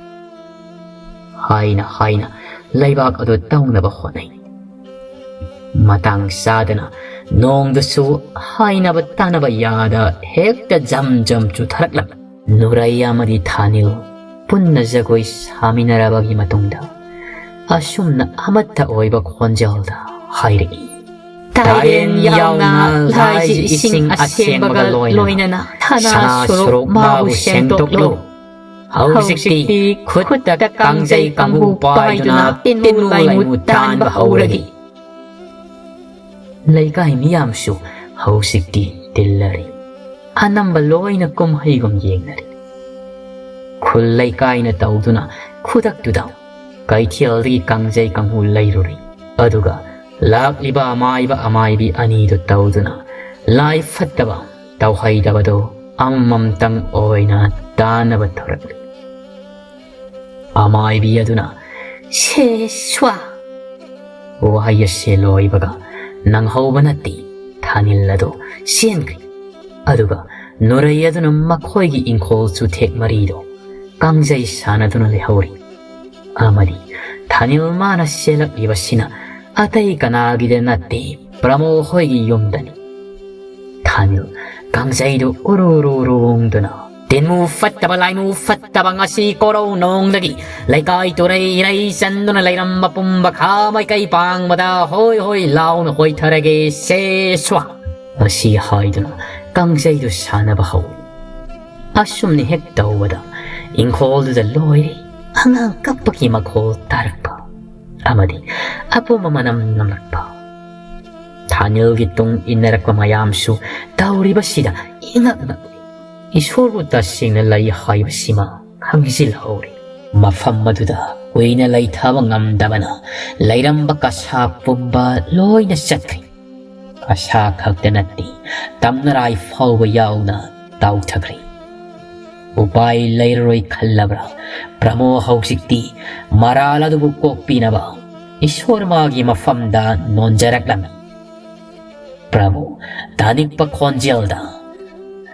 ꯍꯥꯏꯅ ꯍꯥꯏꯅ ꯂꯩꯕꯥꯛ ꯑꯗꯨ ꯇꯧꯅꯕ ꯍꯣꯠꯅꯩ꯫ ꯃꯇꯥꯡ ꯆꯥꯗꯅ ꯅꯣꯡꯗꯨꯁꯨ ꯍꯥꯏꯅꯕ ꯇꯥꯅꯕ ꯌꯥꯗ ꯍꯦꯛꯇ ꯖꯝ ꯖꯝ ꯆꯨꯊꯔꯛꯂꯝꯃꯤ꯫ ꯅꯨꯔꯩ ꯑꯃꯗꯤ ꯊꯥꯅꯤꯜ ꯄꯨꯟꯅ ꯖꯒꯣꯏ ꯁꯥꯃꯤꯟꯅꯔꯕꯒꯤ ꯃꯇꯨꯡꯗ ꯑꯁꯨꯝꯅ ꯑꯃꯠꯇ ꯑꯣꯏꯕ ꯈꯣꯟꯖꯦꯜꯗ ꯍꯥꯏꯔꯛꯏ꯫ ꯇꯥꯏꯔꯦꯟ ꯌꯥꯎꯅ ꯂꯥꯏꯁꯤ ꯏꯁꯤꯡ ꯑꯁꯦꯡꯕꯒ ꯂꯣꯏꯅꯅ ꯁꯅꯥ ꯁꯨꯔꯨꯞ ꯃꯥꯕꯨ ꯁꯦꯡꯗꯣꯛꯂꯨ꯫ ꯍꯧꯖꯤꯛꯇꯤ ꯈꯨꯠꯇ ꯀꯥꯡꯖꯩ ꯀꯥꯡꯍꯨ ꯄꯥꯏꯗꯨꯅ ꯇꯤꯟꯃꯨ ꯂꯥꯏꯃꯨ ꯇꯥꯟꯕ ꯍꯧꯔꯒꯦ꯫ ꯂꯩꯀꯥꯏ ꯃꯤꯌꯥꯝꯁꯨ ꯍꯧꯖꯤꯛꯇꯤ ꯇꯤꯜꯂꯔꯤ꯫ ꯑꯅꯝꯕ ꯂꯣꯏꯅ ꯀꯨꯝꯍꯩꯒꯨꯝ ꯌꯦꯡꯅꯔꯤ꯫ ꯈꯨꯜ ꯂꯩꯀꯥꯏꯅ ꯇꯧꯗꯨꯅ ꯈꯨꯗꯛꯇꯨꯗ ꯀꯩꯊꯦꯜꯗꯒꯤ ꯀꯥꯡꯖꯩ ꯀꯥꯡꯍꯨ ꯂꯩꯔꯨꯔꯤ꯫ ꯑꯗꯨꯒ ꯂꯥꯛꯂꯤꯕ ꯑꯃꯥꯏꯕ ꯑꯃꯥꯏꯕꯤ ꯑꯅꯤꯗꯨ ꯇꯧꯗꯨꯅ ꯂꯥꯏ ꯐꯠꯇꯕ ꯇꯧꯍꯩꯗꯕꯗꯣ ꯑꯃꯃꯝꯇꯪ ꯑꯣꯏꯅ ꯇꯥꯅꯕ ꯊꯣꯔꯛꯂꯤ꯫ ꯑꯃꯥꯏꯕꯤ ꯑꯗꯨꯅ "ꯁꯦ ꯁ꯭ꯋꯥ" ꯋꯥꯍꯩ ꯑꯁꯤ ꯂꯣꯏꯕꯒ ꯅꯪꯍꯧꯕ ꯅꯠꯇꯦ, ꯊꯥꯅꯤꯜ ꯑꯗꯨ ꯆꯦꯟꯈ꯭ꯔꯤ꯫ ꯑꯗꯨꯒ ꯅꯨꯔꯩ ꯑꯗꯨꯅ ꯃꯈꯣꯏꯒꯤ ꯏꯪꯈꯣꯜ ꯆꯨꯊꯦꯛ ꯃꯔꯤꯗꯣ ꯀꯥꯡꯖꯩ ꯁꯥꯟꯅꯗꯨꯅ ꯂꯩꯍꯧꯔꯤ꯫ ꯑꯃꯗꯤ ꯊꯥꯅꯤꯜ ꯃꯥꯅ ꯆꯦꯜꯂꯛꯂꯤꯕꯁꯤꯅ ꯑꯇꯩ ꯀꯅꯥꯒꯤꯗ ꯅꯠꯇꯦ, ꯄ꯭ꯔꯃꯣ ꯍꯣꯏꯒꯤ ꯌꯨꯝꯗꯅꯤ꯫ ꯊꯥꯅꯤꯜ ꯀꯥꯡꯖꯩꯗꯨ ꯎꯔꯨ ꯎꯔꯨ ꯎꯔꯨ ꯎꯪꯗꯨꯅ, "ꯇꯤꯟꯃꯨ ꯐꯠꯇꯕ, ꯂꯥꯏꯃꯨ ꯐꯠꯇꯕ, ꯉꯁꯤ ꯀꯣꯔꯧ ꯅꯣꯡꯗꯒꯤ ꯂꯩꯀꯥꯏ ꯇꯨꯔꯩ ꯏꯔꯩ ꯆꯟꯗꯨꯅ ꯂꯩꯔꯝꯕ ꯄꯨꯝꯕ ꯈꯥ ꯃꯥꯏꯀꯩ ꯄꯥꯡꯕꯗ ꯍꯣꯏ ꯍꯣꯏ ꯂꯥꯎꯅ ꯍꯣꯏꯊꯔꯒꯦ, ꯁꯦ ꯁ꯭ꯋꯥ!" ꯑꯁꯤ ꯍꯥꯏꯗꯨꯅ ꯀꯥꯡꯖꯩꯗꯨ ꯁꯥꯟꯅꯕ ꯍꯧꯏ꯫ ꯑꯁꯨꯝꯅ ꯍꯦꯛ ꯇꯧꯕꯗ ꯏꯪꯈꯣꯜꯗꯨꯗ ꯂꯣꯏꯔꯦ꯫ ꯑꯉꯥꯡ ꯀꯞꯄꯒꯤ ꯃꯈꯣꯜ ꯇꯥꯔꯛꯄ ꯑꯃꯗꯤ ꯑꯄꯨꯝꯕ ꯃꯅꯝ ꯅꯝꯂꯛꯄ꯫ ꯊꯥꯅꯤꯜꯒꯤ ꯇꯨꯡ ꯏꯟꯅꯔꯛꯄ ꯃꯌꯥꯝꯁꯨ ꯇꯧꯔꯤꯕꯁꯤꯗ ꯏꯉꯛ ꯉꯛꯂꯤ꯫ ꯏꯁꯣꯔꯕꯨ ꯇꯁꯦꯡꯅ ꯂꯩ ꯍꯥꯏꯕꯁꯤꯃ ꯈꯪꯖꯤꯜꯍꯧꯔꯦ꯫ ꯃꯐꯝ ꯑꯗꯨꯗ ꯀꯨꯏꯅ ꯂꯩꯊꯕ ꯉꯝꯗꯕꯅ ꯂꯩꯔꯝꯕ ꯀꯁꯥ ꯄꯨꯝꯕ ꯂꯣꯏꯅ ꯆꯠꯈ꯭ꯔꯦ꯫ ꯀꯁꯥ ꯈꯛꯇ ꯅꯠꯇꯦ, ꯇꯝꯅꯔꯥꯏ ꯐꯥꯎꯕ ꯌꯥꯎꯅ ꯇꯥꯎꯊꯈ꯭ꯔꯦ꯫ ꯎꯄꯥꯏ ꯂꯩꯔꯔꯣꯏ ꯈꯜꯂꯕ꯭ꯔꯥ ꯄ꯭ꯔꯃꯣ ꯍꯧꯖꯤꯛꯇꯤ ꯃꯔꯥꯜ ꯑꯗꯨꯕꯨ ꯀꯣꯛꯄꯤꯅꯕ ꯏꯁꯣꯔ ꯃꯥꯒꯤ ꯃꯐꯝꯗ ꯅꯣꯟꯖꯔꯛꯂꯝꯃꯤ꯫ ꯄ꯭ꯔꯃꯣ ꯇꯥꯅꯤꯡꯄ ꯈꯣꯟꯖꯦꯜꯗ,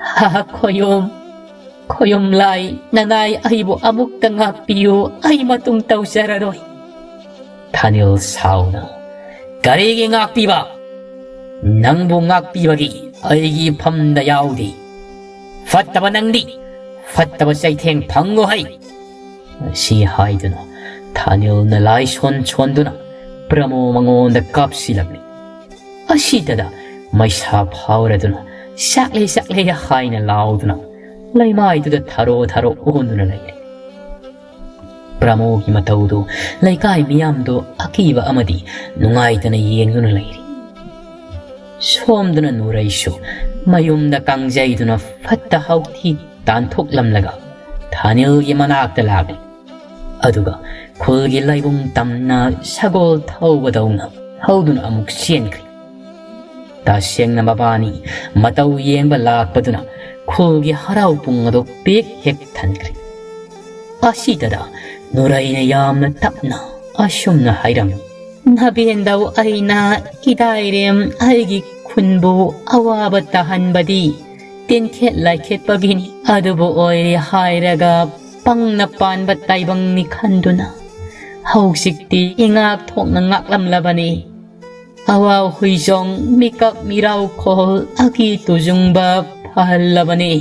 "ꯍꯥ, ꯈꯣꯌꯨꯝ, ꯈꯣꯌꯨꯝ ꯂꯥꯏ, ꯅꯅꯥꯏ ꯑꯩꯕꯨ ꯑꯃꯨꯛꯇ ꯉꯥꯛꯄꯤꯌꯨ, ꯑꯩ ꯃꯇꯨꯡ ꯇꯧꯖꯔꯔꯣꯏ"꯫ ꯊꯥꯅꯤꯜ ꯁꯥꯎꯅ, "ꯀꯔꯤꯒꯤ ꯉꯥꯛꯄꯤꯕ? ꯅꯪꯕꯨ ꯉꯥꯛꯄꯤꯕꯒꯤ ꯑꯩꯒꯤ ꯏꯐꯝꯗ ꯌꯥꯎꯗꯦ꯫ ꯐꯠꯇꯕ ꯅꯪꯗꯤ, ꯐꯠꯇꯕ ꯆꯩꯊꯦꯡ ꯐꯪꯉꯨ ꯍꯩ!" ꯑꯁꯤ ꯍꯥꯏꯗꯨꯅ ꯊꯥꯅꯤꯜꯅ ꯂꯥꯏ ꯁꯣꯟ ꯁꯣꯟꯗꯨꯅ ꯄ꯭ꯔꯃꯣ ꯃꯉꯣꯟꯗ ꯀꯥꯞꯁꯤꯜꯂꯝꯃꯤ꯫ ꯑꯁꯤꯗꯗ ꯃꯩꯁꯥ ꯐꯥꯎꯔꯗꯨꯅ "ꯆꯥꯛꯂꯦ, ꯆꯥꯛꯂꯦ" ꯍꯥꯏꯅ ꯂꯥꯎꯗꯨꯅ ꯂꯩꯃꯥꯏꯗꯨꯗ ꯊꯔꯣ ꯊꯔꯣ ꯑꯣꯟꯗꯨꯅ ꯂꯩꯔꯦ꯫ ꯄ꯭ꯔꯃꯣꯒꯤ ꯃꯇꯧꯗꯨ ꯂꯩꯀꯥꯏ ꯃꯤꯌꯥꯝꯗꯨ ꯑꯀꯤꯕ ꯑꯃꯗꯤ ꯅꯨꯡꯉꯥꯏꯇꯅ ꯌꯦꯡꯗꯨꯅ ꯂꯩꯔꯤ꯫ ꯁꯣꯝꯗꯅ ꯅꯨꯔꯩꯁꯨ ꯃꯌꯨꯝꯗ ꯀꯥꯡꯖꯩꯗꯨꯅ ꯐꯠꯇ ꯍꯥꯎꯊꯤ ꯇꯥꯟꯊꯣꯛꯂꯝꯂꯒ ꯊꯥꯅꯤꯜꯒꯤ ꯃꯅꯥꯛꯇ ꯂꯥꯛꯂꯤ꯫ ꯑꯗꯨꯒ ꯈꯨꯜꯒꯤ ꯂꯥꯏꯕꯨꯡ ꯇꯝꯅ ꯁꯒꯣꯜ ꯊꯧꯕꯗꯧꯅ ꯍꯧꯗꯨꯅ ꯑꯃꯨꯛ ꯆꯦꯟꯈ꯭ꯔꯦ꯫ ꯇꯁꯦꯡꯅ ꯃꯕꯥꯅꯤ ꯃꯇꯧ ꯌꯦꯡꯕ ꯂꯥꯛꯄꯗꯨꯅ ꯈꯨꯜꯒꯤ ꯍꯔꯥꯎ ꯄꯨꯡ ꯑꯗꯨ ꯄꯤꯛ ꯍꯦꯛ ꯊꯟꯈ꯭ꯔꯦ꯫ ꯑꯁꯤꯗꯗ ꯅꯨꯔꯩꯅ ꯌꯥꯝꯅ ꯇꯞꯅ ꯑꯁꯨꯝꯅ ꯍꯥꯏꯔꯝꯃꯤ: "ꯅꯕꯦꯟꯗꯧ ꯑꯩꯅ ꯏꯗꯥꯏꯔꯦꯝ ꯑꯩꯒꯤ ꯈꯨꯟꯕꯨ ꯑꯋꯥꯕ ꯇꯥꯍꯟꯕꯗꯤ ꯇꯤꯟꯈꯦꯠ ꯂꯥꯏꯈꯦꯠꯄꯒꯤꯅꯤ꯫ ꯑꯗꯨꯕꯨ ꯑꯣꯏꯔꯦ ꯍꯥꯏꯔꯒ ꯄꯪꯅ ꯄꯥꯟꯕ ꯇꯥꯏꯕꯪꯅꯤ ꯈꯟꯗꯨꯅ ꯍꯧꯖꯤꯛꯇꯤ ꯏꯉꯥꯛ ꯊꯣꯛꯅ ꯉꯥꯛꯂꯝꯂꯕꯅꯤ꯫ ꯑꯋꯥ ꯍꯨꯏꯖꯣꯡ ꯃꯤꯀꯞ ꯃꯤꯔꯥꯎꯈꯣꯜ ꯑꯀꯤ ꯇꯨꯖꯨꯡꯕ ꯐꯍꯜꯂꯕꯅꯤ꯫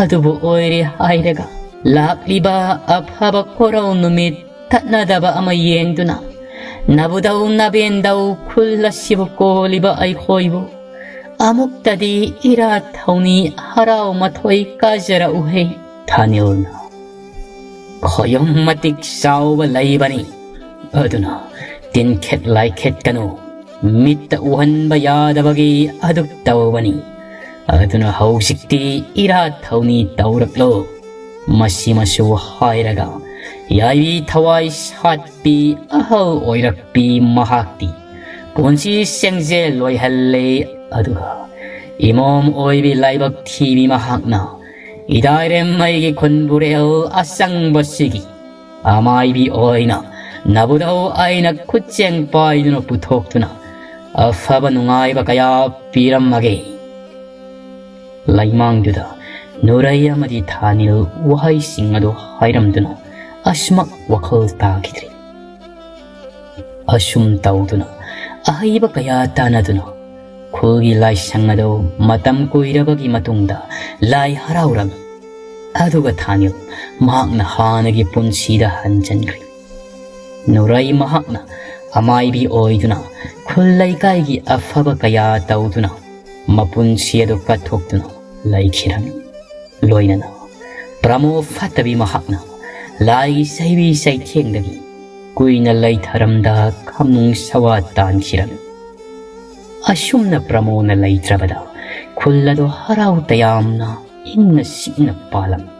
ꯑꯗꯨꯕꯨ ꯑꯣꯏꯔꯦ ꯍꯥꯏꯔꯒ ꯂꯥꯛꯂꯤꯕ ꯑꯐꯕ ꯀꯣꯔꯧ ꯅꯨꯃꯤꯠ ꯇꯠꯅꯗꯕ ꯑꯃ ꯌꯦꯡꯗꯨꯅ ꯅꯕꯨꯗꯧ ꯅꯕꯦꯟꯗꯧ ꯈꯨꯜ ꯑꯁꯤꯕꯨ ꯀꯣꯜꯂꯤꯕ ꯑꯩꯈꯣꯏꯕꯨ ꯑꯃꯨꯛꯇꯗꯤ ꯏꯔꯥꯠ ꯊꯧꯅꯤ ꯍꯔꯥꯎ ꯃꯊꯣꯏ ꯀꯥꯖꯔꯛꯎꯍꯦ!" ꯊꯥꯅꯤꯜꯅ ꯈꯣꯌꯨꯝ ꯃꯇꯤꯛ ꯆꯥꯎꯕ ꯂꯩꯕꯅꯤ꯫ ꯑꯗꯨꯅ ꯇꯤꯟꯈꯦꯠ ꯂꯥꯏꯈꯦꯠꯀꯅꯨ꯫ ꯃꯤꯠꯇ ꯎꯍꯟꯕ ꯌꯥꯗꯕꯒꯤ ꯑꯗꯨꯛ ꯇꯧꯕꯅꯤ꯫ ꯑꯗꯨꯅ ꯍꯧꯖꯤꯛꯇꯤ ꯏꯔꯥꯠ ꯊꯧꯅꯤ ꯇꯧꯔꯛꯂꯣ꯫ ꯃꯁꯤꯃꯁꯨ ꯍꯥꯏꯔꯒ ꯌꯥꯏꯕꯤ ꯊꯋꯥꯏ ꯁꯥꯠꯄꯤ ꯑꯍꯜ ꯑꯣꯏꯔꯛꯄꯤ ꯃꯍꯥꯛꯇꯤ ꯄꯨꯟꯁꯤ ꯁꯦꯡꯖꯦꯜ ꯂꯣꯏꯍꯜꯂꯦ꯫ ꯑꯗꯨꯒ ꯏꯃꯣꯝ ꯑꯣꯏꯕꯤ ꯂꯥꯏꯕꯛ ꯊꯤꯕꯤ ꯃꯍꯥꯛꯅ ꯏꯗꯥꯏꯔꯦꯝ ꯑꯩꯒꯤ ꯈꯨꯟꯕꯨꯔꯦꯜ ꯑꯁꯪꯕꯁꯤꯒꯤ ꯑꯃꯥꯏꯕꯤ ꯑꯣꯏꯅ ꯅꯕꯨꯗꯧ ꯑꯩꯅ ꯈꯨꯠꯆꯦꯡ ꯄꯥꯏꯗꯨꯅ ꯄꯨꯊꯣꯛꯇꯨꯅ ꯑꯐꯕ ꯅꯨꯡꯉꯥꯏꯕ ꯀꯌꯥ ꯄꯤꯔꯝꯃꯒꯦ꯫ ꯂꯩꯃꯥꯡꯗꯨꯗ ꯅꯨꯔꯩ ꯑꯃꯗꯤ ꯊꯥꯅꯤꯜ ꯋꯥꯍꯩꯁꯤꯡ ꯑꯗꯨ ꯍꯥꯏꯔꯝꯗꯨꯅ ꯑꯁꯨꯃꯛ ꯋꯥꯈꯜ ꯇꯥꯈꯤꯗ꯭ꯔꯤ꯫ ꯑꯁꯨꯝ ꯇꯧꯗꯨꯅ ꯑꯍꯩꯕ ꯀꯌꯥ ꯇꯥꯟꯅꯗꯨꯅ ꯈꯨꯜꯒꯤ ꯂꯥꯏꯁꯪ ꯑꯗꯨ ꯃꯇꯝ ꯀꯨꯏꯔꯕꯒꯤ ꯃꯇꯨꯡꯗ ꯂꯥꯏ ꯍꯔꯥꯎꯔꯝꯃꯤ꯫ ꯑꯗꯨꯒ ꯊꯥꯅꯤꯜ ꯃꯍꯥꯛꯅ ꯍꯥꯟꯅꯒꯤ ꯄꯨꯟꯁꯤꯗ ꯍꯟꯖꯤꯟꯈ꯭ꯔꯦ꯫ ꯅꯨꯔꯩ ꯃꯍꯥꯛꯅ ꯑꯃꯥꯏꯕꯤ ꯑꯣꯏꯗꯨꯅ ꯈꯨꯜ ꯂꯩꯀꯥꯏꯒꯤ ꯑꯐꯕ ꯀꯌꯥ ꯇꯧꯗꯨꯅ ꯃꯄꯨꯟꯁꯤ ꯑꯗꯨ ꯀꯠꯊꯣꯛꯇꯨꯅ ꯂꯩꯈꯤꯔꯝꯃꯤ꯫ ꯂꯣꯏꯅꯅ ꯄ꯭ꯔꯃꯣ ꯐꯠꯇꯕꯤ ꯃꯍꯥꯛꯅ ꯂꯥꯏꯒꯤ ꯆꯩꯕꯤ ꯆꯩꯊꯦꯡꯗꯒꯤ ꯀꯨꯏꯅ ꯂꯩꯊꯔꯝꯗ ꯈꯝꯅꯨꯡ ꯁꯋꯥ ꯇꯥꯟꯈꯤꯔꯝꯃꯤ꯫ ꯑꯁꯨꯝꯅ ꯄ꯭ꯔꯃꯣꯅ ꯂꯩꯇ꯭ꯔꯕꯗ ꯈꯨꯜ ꯑꯗꯨ ꯍꯔꯥꯎ ꯇꯌꯥꯝꯅ ꯏꯪꯅ ꯆꯤꯛꯅ ꯄꯥꯜꯂꯝꯃꯤ꯫